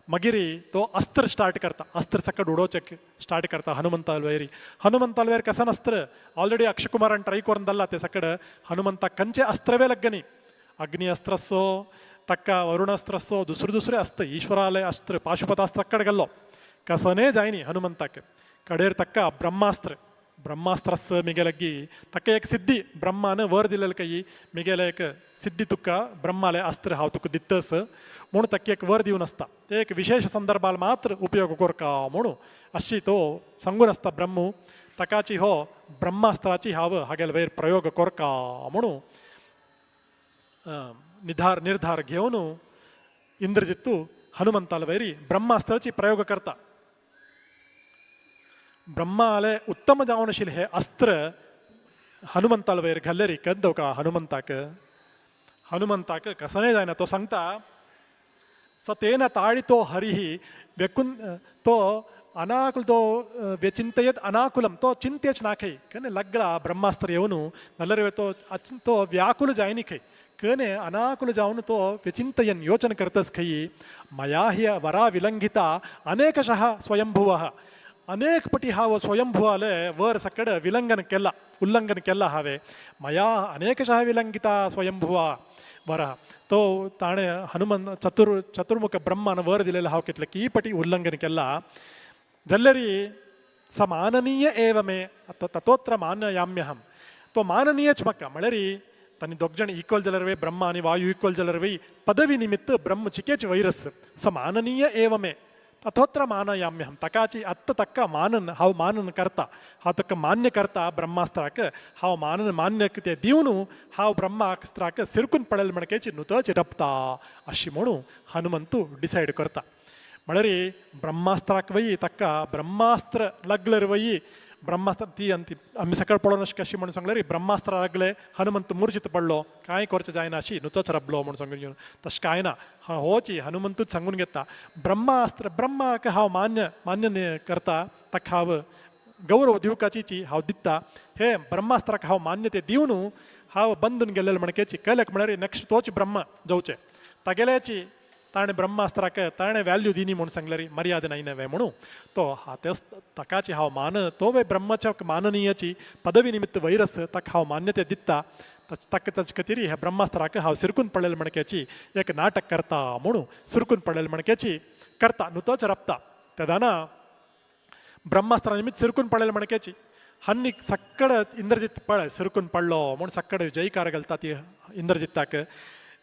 Speaker 2: मागीर तो अस्त्र स्टार्ट करता, अस्त्र सकट उडोवचें स्टार्ट करता हनुमंताल वयर. हनुमंताल वयर कसन अस्त्र ऑलरेडी अक्षकुमारान ट्राय करून दल्ला ते सकड हनुमंताक कंचे अस्त्रवे लग्गनी. अग्नि अस्त्रसो तक्का वरुणास्त्रसो दुसरे दुसरे अस्त्र ईश्वरालय अस्त्र पाशुपतास्त्र सकड गेल्लो कसने जायनी हनुमंताक. कडेर तक्का ब्रह्मास्त्र, ब्रह्मास्त्रस मिगेलग्गी तक्का एक सिद्धी ब्रह्मान वर दिलेल कई मिगेले एक सिद्धी तुका ब्रह्माले अस्त्र हांव तुका दित्तस म्हूण तक्का एक वर दिवन आसता. ते एक विशेष संदर्भाल मात्र उपयोग करका म्हणून अशी तो सांगून आसता ब्रह्मू. ताकाची हो ब्रह्मास्त्राची हांव हागेल वयर प्रयोग करका म्हणून निधार निर्धार घेवन इंद्रजित्तू हनुमंताल वयरी ब्रह्मास्त्राची प्रयोग करता. ब्रह्माले उत्तम जावन आशिल्लें हे अस्त्र हनुमंताल वयर घाल्ले री कंदवका हनुमंताक. हनुमंताक कसने जायना. तो सांगता स तेन ताडितो हरिः व्यकुन तो अनाकुल तो व्यचिंतयत अनाकुलम तो चिंतेच ना खंय कने लग्ला ब्रह्मास्त्र येवन नल्लर तो तो व्याकुल जायनी खंय कने अनाकुल जावन तो व्यचिंतयन योचन करतस खंय मया हि वरा विलंघिता अनेकशः स्वयंभुवः. अनेक पटी हाव स्वयंभुवाले वर सकड विलंघन केला उल्लंघन केला हावे मया अनेकशः विलंघिता स्वयंभुवा वर. तो ताणे हनुमन चतुर्मुख ब्रह्मान वर दिलेला हाव कितले की पटी उल्लंघन केला जल्लरी स माननीय एव मे ततोत्र मानयाम्यहम. तो माननीयच म्हाका म्हळ्यार तांणी दोग जाण इक्वल जाल्यार वे ब्रह्मा आनी वायू इक्वल जाल्यार वे पदवी निमित्त ब्रह्म चिकेच वैरस स माननीय एव मे तथोत्र मानयाम्यहम. ताकाची आत्त ताका मानन हांव मानन करता, हांव ताका मान्य करता ब्रह्मास्त्राक हांव मानन मान्य ते दिवन हांव ब्रह्मास्त्राक सिरकून पडले म्हणकेची नुतच रपता अशी म्हणून हनुमंतू डिसायड करता. म्हळ्यार ब्रह्मास्त्राक वय ताका ब्रह्मास्त्र लागल्यार वय ब्रह्मास्त्र ती आनी ती आमी सकाळ पळोवन अशें कशी म्हणून सांगल्यार ब्रह्मास्त्र लागले हनुमंत मुर्जीत पडलो कांय करचें जायना अशी नुतोच रबलो म्हणून सांगून घेवन तशें कांय ना. होची हनुमंतूच सांगून घेता ब्रह्मास्त्र ब्रह्माक हांव मान्य मान्य करता ताका हांव गौरव दिवकाची हांव दिता हे ब्रह्मास्त्राक हांव मान्यते दिवन हांव बंदून गेल्ले म्हणकेची कळ्ळें म्हळ्यार नेक्स्ट तोच ब्रह्म जावचें तागेल्याची ताणें ब्रह्मास्त्राक ताणें व्हॅल्यू दिनी म्हूण सांगल्यार मर्यादा नाय वे म्हणून तो तेच ताकाची हांव मान तो वे ब्रह्माच्या माननीयाची पदवी निमित्त वैरस ताका हांव मान्यते दिता ताका ताचे खातीर ह्या ब्रह्मास्त्राक हांव सिरकून पडलेले म्हणक्याची एक नाटक करता म्हणून सिरकून पडलेले म्हणक्याची करता नुतोच रपता. तेदाना ब्रह्मास्त्रा निमित्त सिरकून पडलेले म्हणक्याची हन्नी सक्कड इंद्रजीत पळय सिरकून पडलो म्हूण सक्कड जयकार घालता ती इंद्रजित्ताक.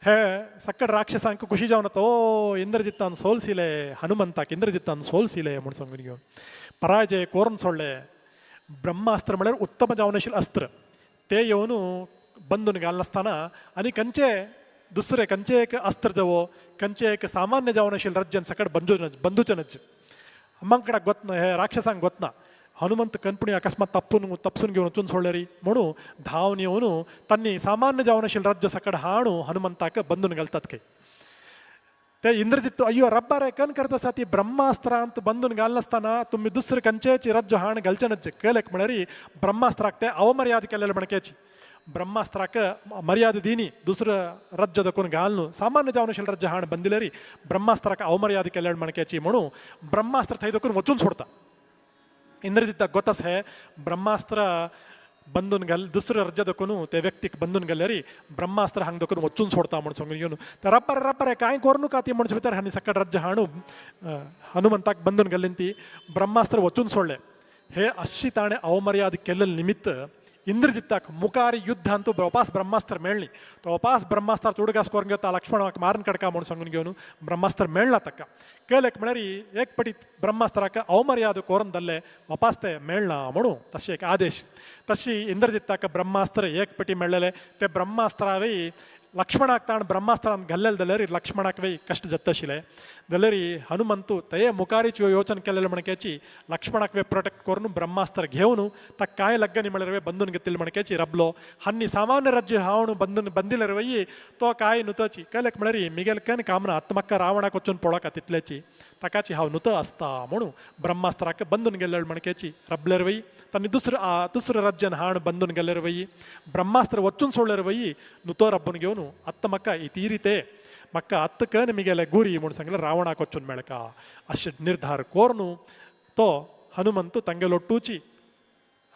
Speaker 2: हे सक्कड राक्षसांक खुशी जावन ओ इंद्रजित्तान सोलसिले हनुमंताक इंद्रजित्तान सोलसिले म्हूण सांगून घेवन पराजय कोरून सोडले. ब्रह्मास्त्र म्हळ्यार उत्तम जावन आशिल्लें अस्त्र ते येवन बंदून घालनासतना आनी खंयचे दुसरे खंयचे एक अस्त्र जावो खंयचे एक सामान्य जावन आशिल्लें रज्जन सकट बंदूचनज मांकडाक गोतना हे राक्षसांक गोतना हनुमंत कनपुणी अकस्मात तप्पून तपसून घेवन वचून सोडले री म्हणून धांवन येवन तांणी सामान्य जावन आशिल्लें राज्य सकट हाणू हनुमंताक बंदून घालतात खंय. ते इंद्रजित अय्यो रब्बारे कन करता सा ती ब्रह्मास्त्र अंत बंदून घालनासतना तुमी दुसरे कंचेची रज्जो हाण घालचे केलेक म्हळ्यार ब्रह्मास्त्राक ते अवमर्याद केलेले म्हणकेची ब्रह्मास्त्राक मर्यादा दिनी दुसरं रज्जो दकून घालनु सामान्य जावन आशिल्लें रज्जो हाण बंदिलेरी ब्रह्मास्त्राक अवमर्याद केलेले म्हणकेची म्हणून ब्रह्मास्त्र थंय दकून वचून सोडता. इंद्रजिताक गोतस हे ब्रह्मास्त्र बंदून घाल दुसऱ्या रज्जा दकून ते व्यक्तीक बंदून गेल्यारी ब्रह्मास्त्र हांग दकून वचून सोडता म्हण सांगून घेवन तर रब्बर रब्बर कांय करू नका ती म्हणचे भितर हांणी सकट रज्ज हाणू हनुमंताक बंदून घाल्ली ती ब्रह्मास्त्र वचून सोडले. हे अशी ताणें अवमर्याद केल्ले निमित्त इंद्रजिताक मुखार युद्धांतू वापास ब्रह्मास्त्र मेळ्ळी. तो वापास ब्रह्मास्त्र चुडगास करून घेता लक्ष्मणाक मारून कडका म्हूण सांगून घेवन ब्रह्मास्त्र मेळ्ळा ताका. केलेक म्हळ्यार एक पटी ब्रह्मास्त्राक अवमर्याद करून धरले वापास ते मेळना म्हणून तशें एक आदेश. तशी इंद्रजिताक ब्रह्मास्त्र एक पटी मेळ्ळेले ते ब्रह्मास्त्रावय लक्ष्मणाक ताण ब्रह्मास्त्रान घाल्लेले जाल्यार लक्ष्मणाक वय कश्ट जाता आशिल्ले जाल्यार हनुमंतू ते मुखारीच योजन केलेले म्हणकेची लक्ष्मणाक वे प्रोटेक्ट करून ब्रह्मास्त्र घेवन ताका कांय लग्गनी म्हळ्यार वे बंदून घेतिल्ले म्हणकेची रबलो हन्नी सामान्य राज्य हांव बंदून बंदिल्यार वय तो कांय नुतची केलेक म्हळ्यार मिगेल can कामना आतां म्हाका रावणाक वचून पळोवका तितल्याची ताकाची हांव नुत आसता म्हणून ब्रह्मास्त्राक बंदून गेल्ले म्हणकेची रबल्यार वय तांणी दुसऱ्या राज्यान हाण बंदून गेल्यार वय ब्रह्मास्त्र वचून सोडल्यार वय नुतो रब्बून घेवन आत्ता म्हाका इती रिते म्हाका आत्त कन मिगेले गुरी म्हूण सांगलें रावणाक वचून मेळका अशें निर्धार कोरून तो हनुमंतू तांगेलो टूची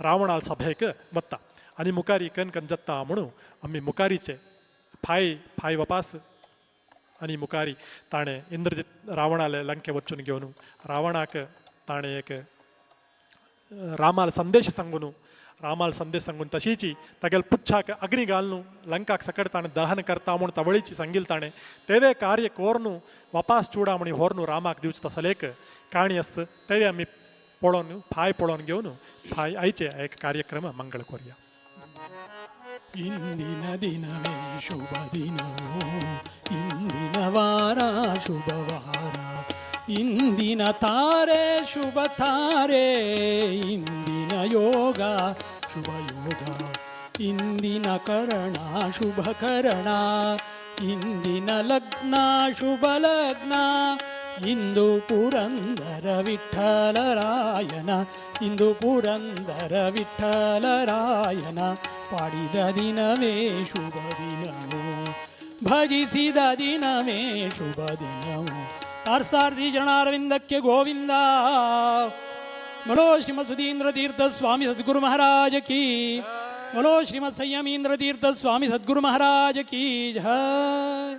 Speaker 2: रावणाल सभेक वता आनी मुखारी कन कन जत्ता म्हणून आमी मुखारीचे फाय फाय वपास आनी मुखारी ताणें इंद्रजित रावणाले लंके वचून घेवन रावणाक ताणें एक रामाल संदेश सांगून रामाल संदेश सांगून तशीची तागेल पुच्छाक अग्नी घालून लंकाक सकट ताणें दहन करता म्हूण तवळीची सांगील ताणें तेवे कार्य कोरनू वापास चुडा म्हणी व्हरून रामाक दिवचो तसलेक काणी आस तेवे आमी पळोवन फाय पळोवन घेवन फाय आयचे एक कार्यक्रम मंगळ कोरया.
Speaker 1: ಇಂದಿನ ದಿನವೇ ಶುಭ ದಿನವು, ಇಂದಿನ ವಾರ ಶುಭವಾರ, ಇಂದಿನ ತಾರೆ ಶುಭ ತಾರೆ, ಇಂದಿನ ಯೋಗ ಶುಭ ಯೋಗ, ಇಂದಿನ ಕರಣ ಶುಭ ಕರಣ, ಇಂದಿನ ಲಗ್ನ ಶುಭ ಲಗ್ನ, ಇಂದು ಪುರಂದರ ವಿಠಲರಾಯನ, ಇಂದು ಪುರಂದರ ವಿಠಲರಾಯನ ಪಾಡಿದ ದಿನವೇ ಶುಭ ದಿನವು, ಭಜಿಸಿದ ದಿನವೇ ಶುಭ ದಿನವು. ಪಾರ್ಸಾರ್ಥಿ ಚರಣಾರವಿಂದಕ್ಕೆ ಗೋವಿಂದ. ಬಲೋ ಶ್ರೀಮತ್ ಸುಧೀಂದ್ರ ತೀರ್ಥ ಸ್ವಾಮಿ ಸದ್ಗುರು ಮಹಾರಾಜ ಕೀ. ಬಲೋ ಶ್ರೀಮತ್ ಸಂಯಮೀಂದ್ರ ತೀರ್ಥ ಸ್ವಾಮಿ ಸದ್ಗುರು ಮಹಾರಾಜ ಕೀ ಜೈ.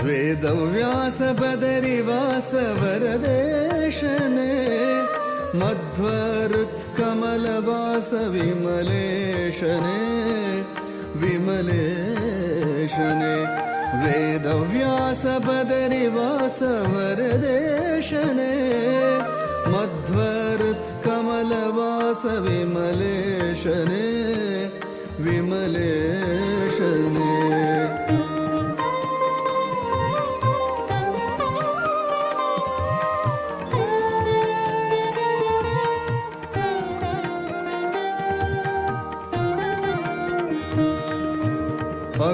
Speaker 3: ವೇದವ್ಯಾಸ ಬದರಿವಾಸ ವರದೇಶನೇ, ಮಧ್ವರುತ್ಕಮಲವಾಸ ವಿಮಲೇಶನೇ ವಿಮಲೇಶನೇ. ವೇದವ್ಯಾಸ ಬದರಿವಾಸ ವರದೇಶನೇ, ಮಧ್ವರುತ್ಕಮಲವಾಸ ವಿಮಲೇಶನೇ ವಿಮಲೇಶನೇ.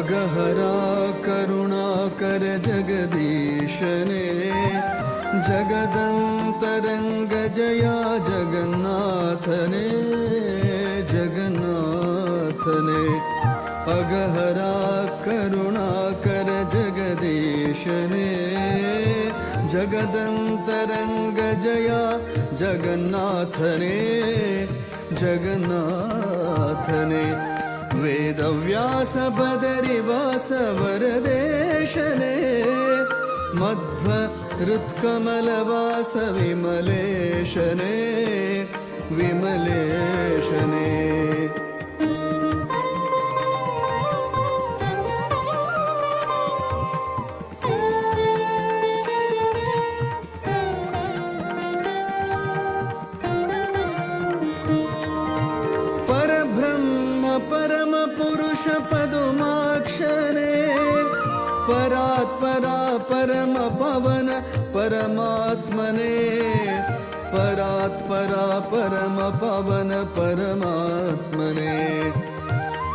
Speaker 3: अगहरा करुणाकर जगदीशने जगदन्तरङ्ग जया जगन्नाथने जगन्नाथने अगहरा करुणाकर जगदीशने जगदन्तरङ्ग जया जगन्नाथने जगन्नाथने वेदव्यास बदरिवास वरदेशने मध्व हृत्कमलवास विमलेशने विमलेशने। परब्रह्म परम पुरुष पदुमाक्षरे परात्परा परम पवन परमात्मने परात्परा परम पवन परमात्मने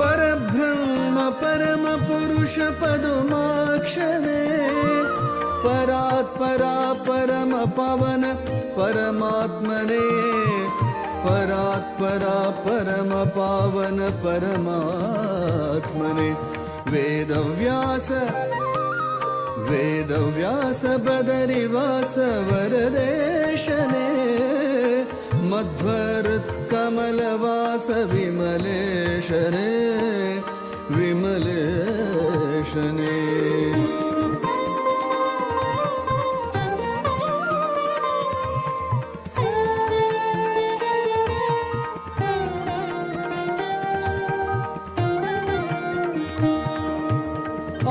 Speaker 3: परब्रह्म परम पुरुष पदुमाक्षरे परात्परा परम पवन परमात्मने परात्परा परम पावन परमात्मने वेदव्यास वेदव्यास बदरिवास वरदेशने मध्वहृत्कमलवास विमलेशने विमलेशने।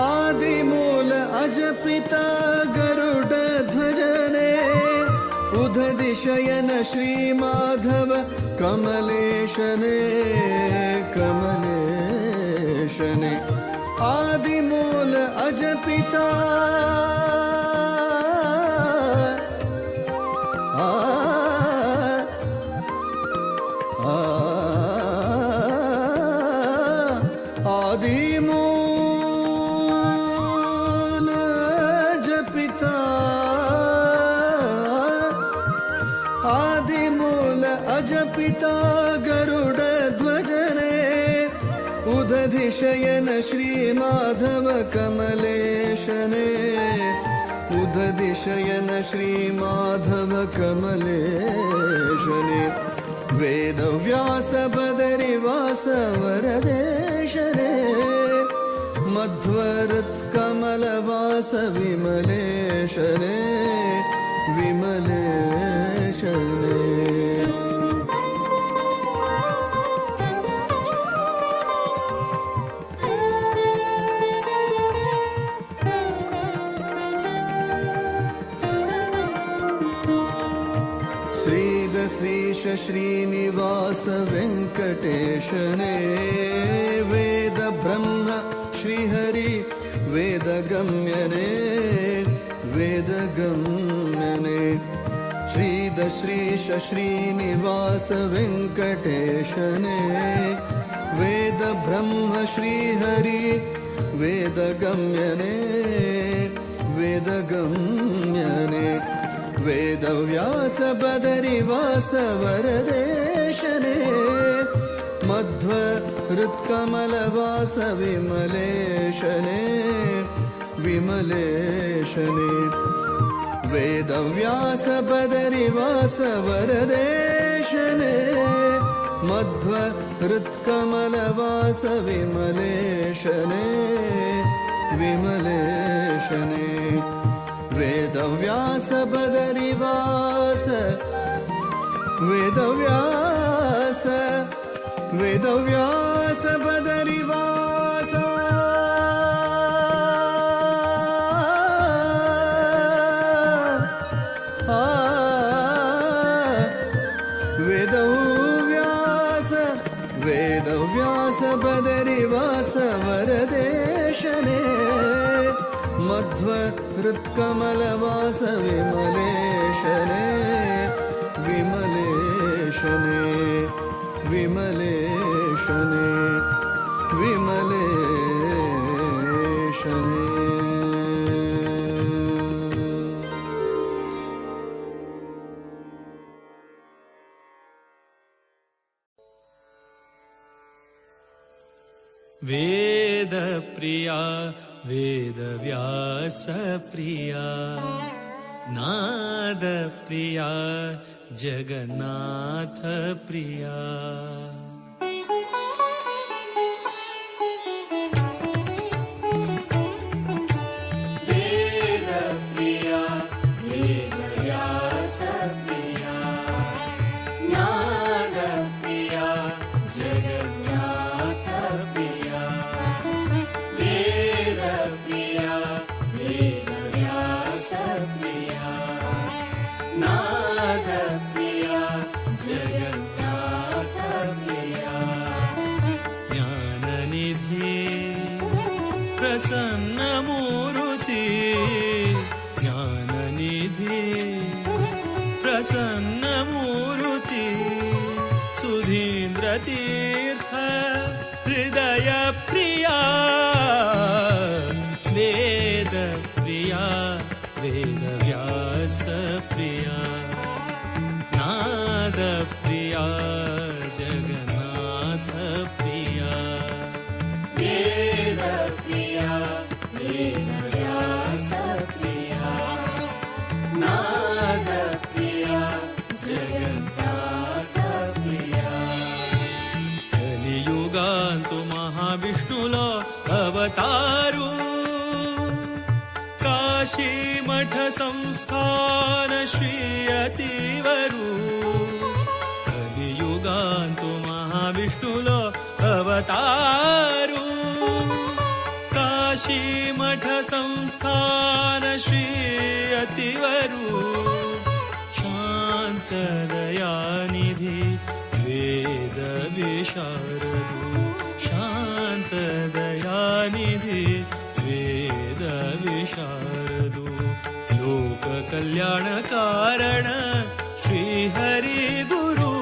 Speaker 3: आदिमूल अजपिता गरुड ध्वजने उदधिशयन श्री माधव कमलेशने कमलेशने आदिमूल अजपिता आ आ आदिमूल अजपिता आदिमूल अजपिता गरुड ध्वजने उदधिशयन श्री माधव कमलेशने उदधिशयन श्री माधव कमलेशने वेदव्यास बदरिवास वरदेशने मध्वहृत्कमलवास विमलेशने विमलेशने। श्रीदश्रीश श्रीनिवास वेङ्कटेशने वेद ब्रह्म श्रीहरि वेदगम्यने वेदगम्यने श्रीदश्रीश श्रीनिवास वेङ्कटेशने वेद ब्रह्म श्रीहरि वेदगम्यने वेदगम्यने वेदव्यास बदरिवास वरदेशने मध्व हृत्कमलवास विमलेशने विमलेशने वेदव्यास बदरिवास वरदेशने मध्व हृत्कमलवास विमलेशने विमलेशने वेदव्यास बदरिवास वेदव्यास वेदव्यास बदरिवास आ वेदव्यास वेदव्यास बदरिवास वरदेशने मध्व हृत्कमलवास विमलेशने विमलेशने विमलेशने विमलेशने।
Speaker 4: वेद प्रिया वेदव्यास प्रिया नाद प्रिया जगन्नाथ प्रिया। ज्ञाननिधि प्रसन्नमूर्ति ज्ञाननिधि प्रसन्नमूर्ति सुधीन्द्रतीर्थ हृदय प्रिया वेद प्रिया वेदव्यास प्रिया नाद प्रिया जगन्नाथ प्रिया। कलियुगांतु महाविष्णुलो अवतारू काशी मठ संस्थान श्री अतिवरू। कलियुगांतु महाविष्णुलो अवतारू काशी मठ संस्थान श्री अतिवरू। शांत दयानिधि वेद विशारदु शांत दयानिधि वेद विशारदु। लोक कल्याण कारण श्री हरि गुरु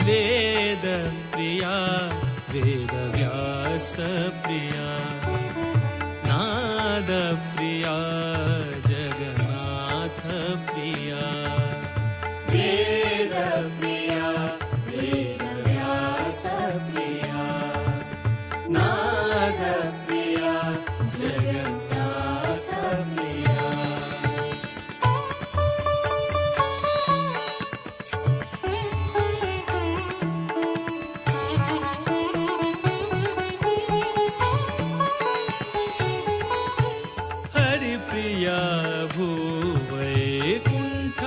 Speaker 4: वेद प्रिया वेद व्यास प्रिया नाद प्रिया जगन्नाथ प्रिया। हरिप्रिया भूवैकुंठ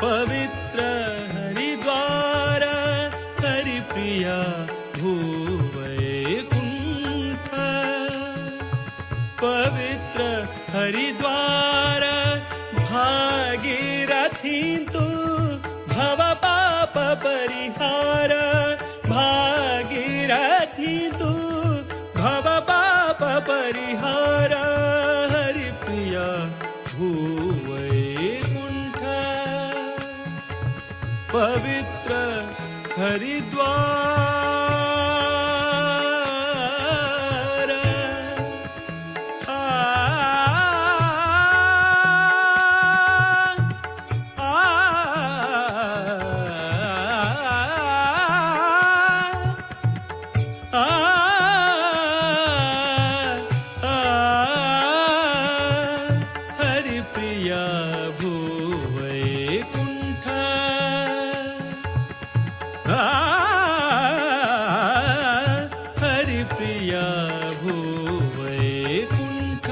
Speaker 4: पवित्र हरिद्वार। हरिप्रिया भूवैकुंठ पवित्र हरिद्वार। भागीरथी तु भव पाप परिहार। भागीरथी तु भव पाप परिहार। हरिप्रिया भूवैकुंठ पवित्र हरिद्वार। आ आ आ आ हरिप्रिया भूवैकुंठ आ हरिप्रिया भूवैकुंठ।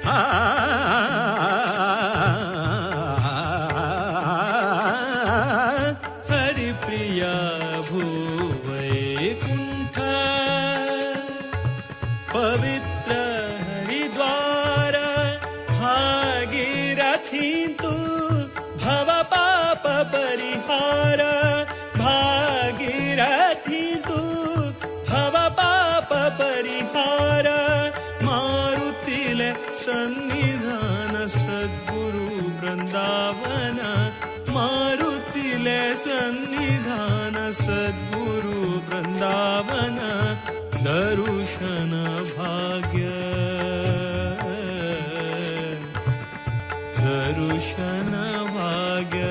Speaker 4: आ हरिप्रिया भूवैकुंठ पवित्र हरिद्वार। भागीरथी तु भव पाप परिहार। भागीरथी तु भव पाप परिहार। मारुतिले सन्निधान सद्गुरु वृंदावन। मारुतिले सन्निधान सद्गुरु वृंदावन। दर्शन भाग्य दर्शन भाग्य।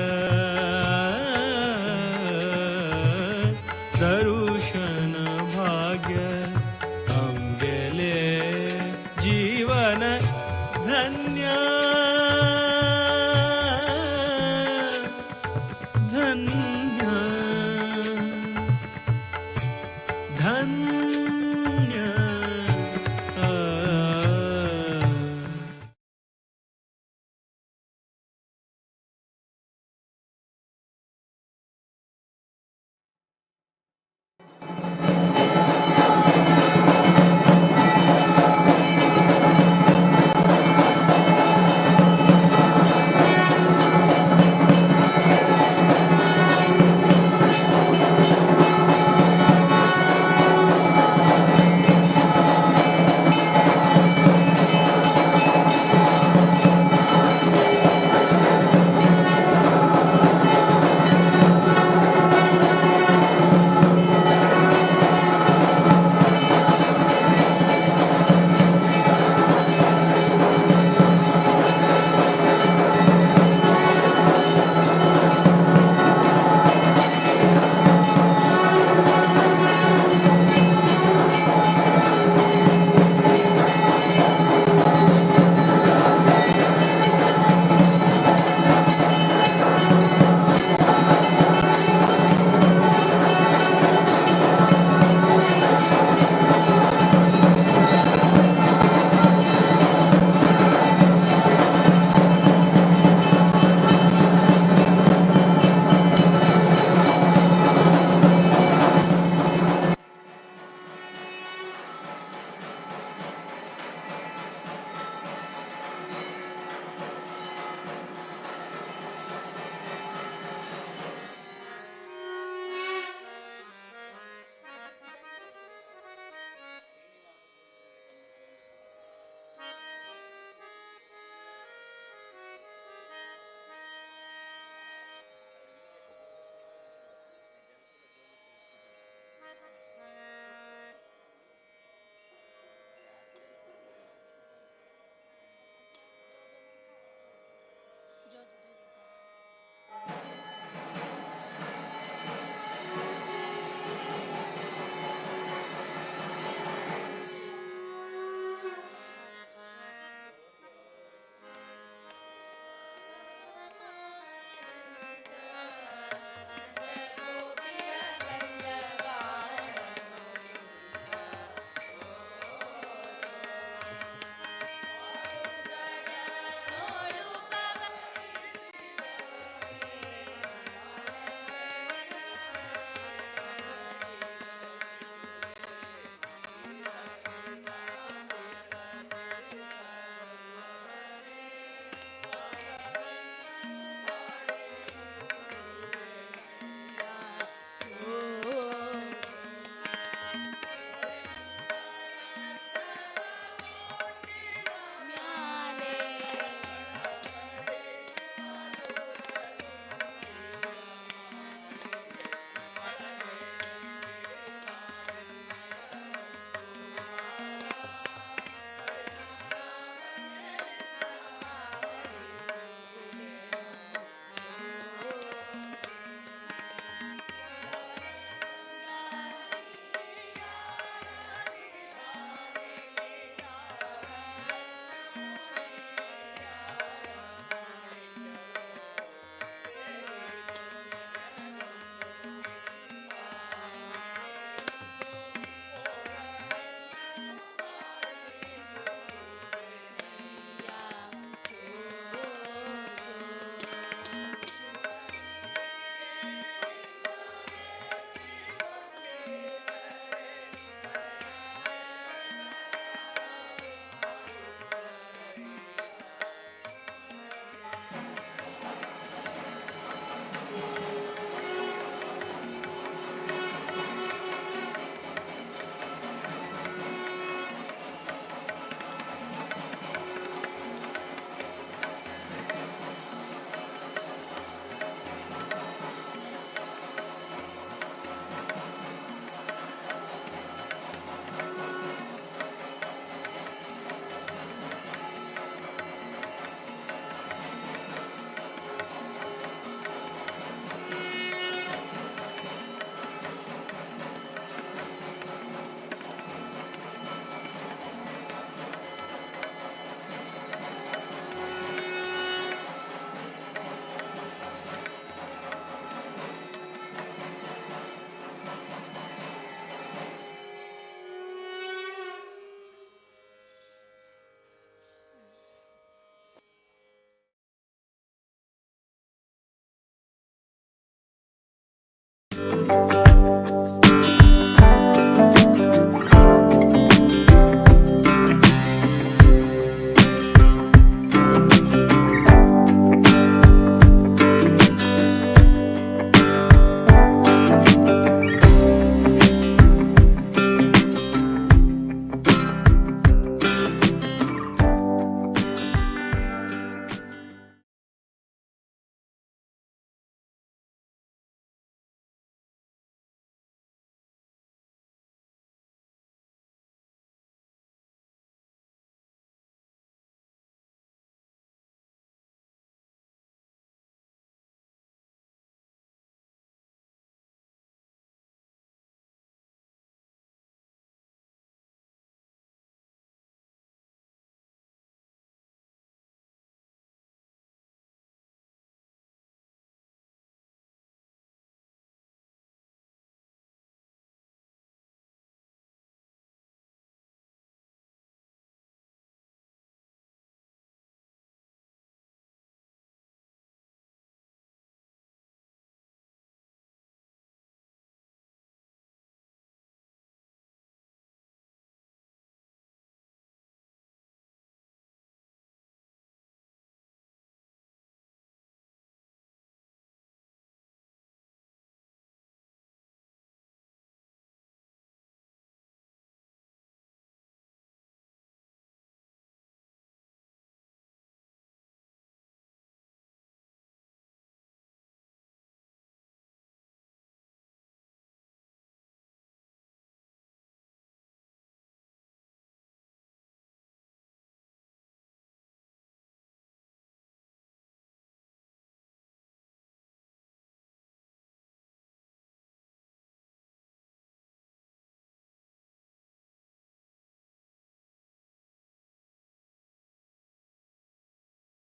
Speaker 4: शरणम्।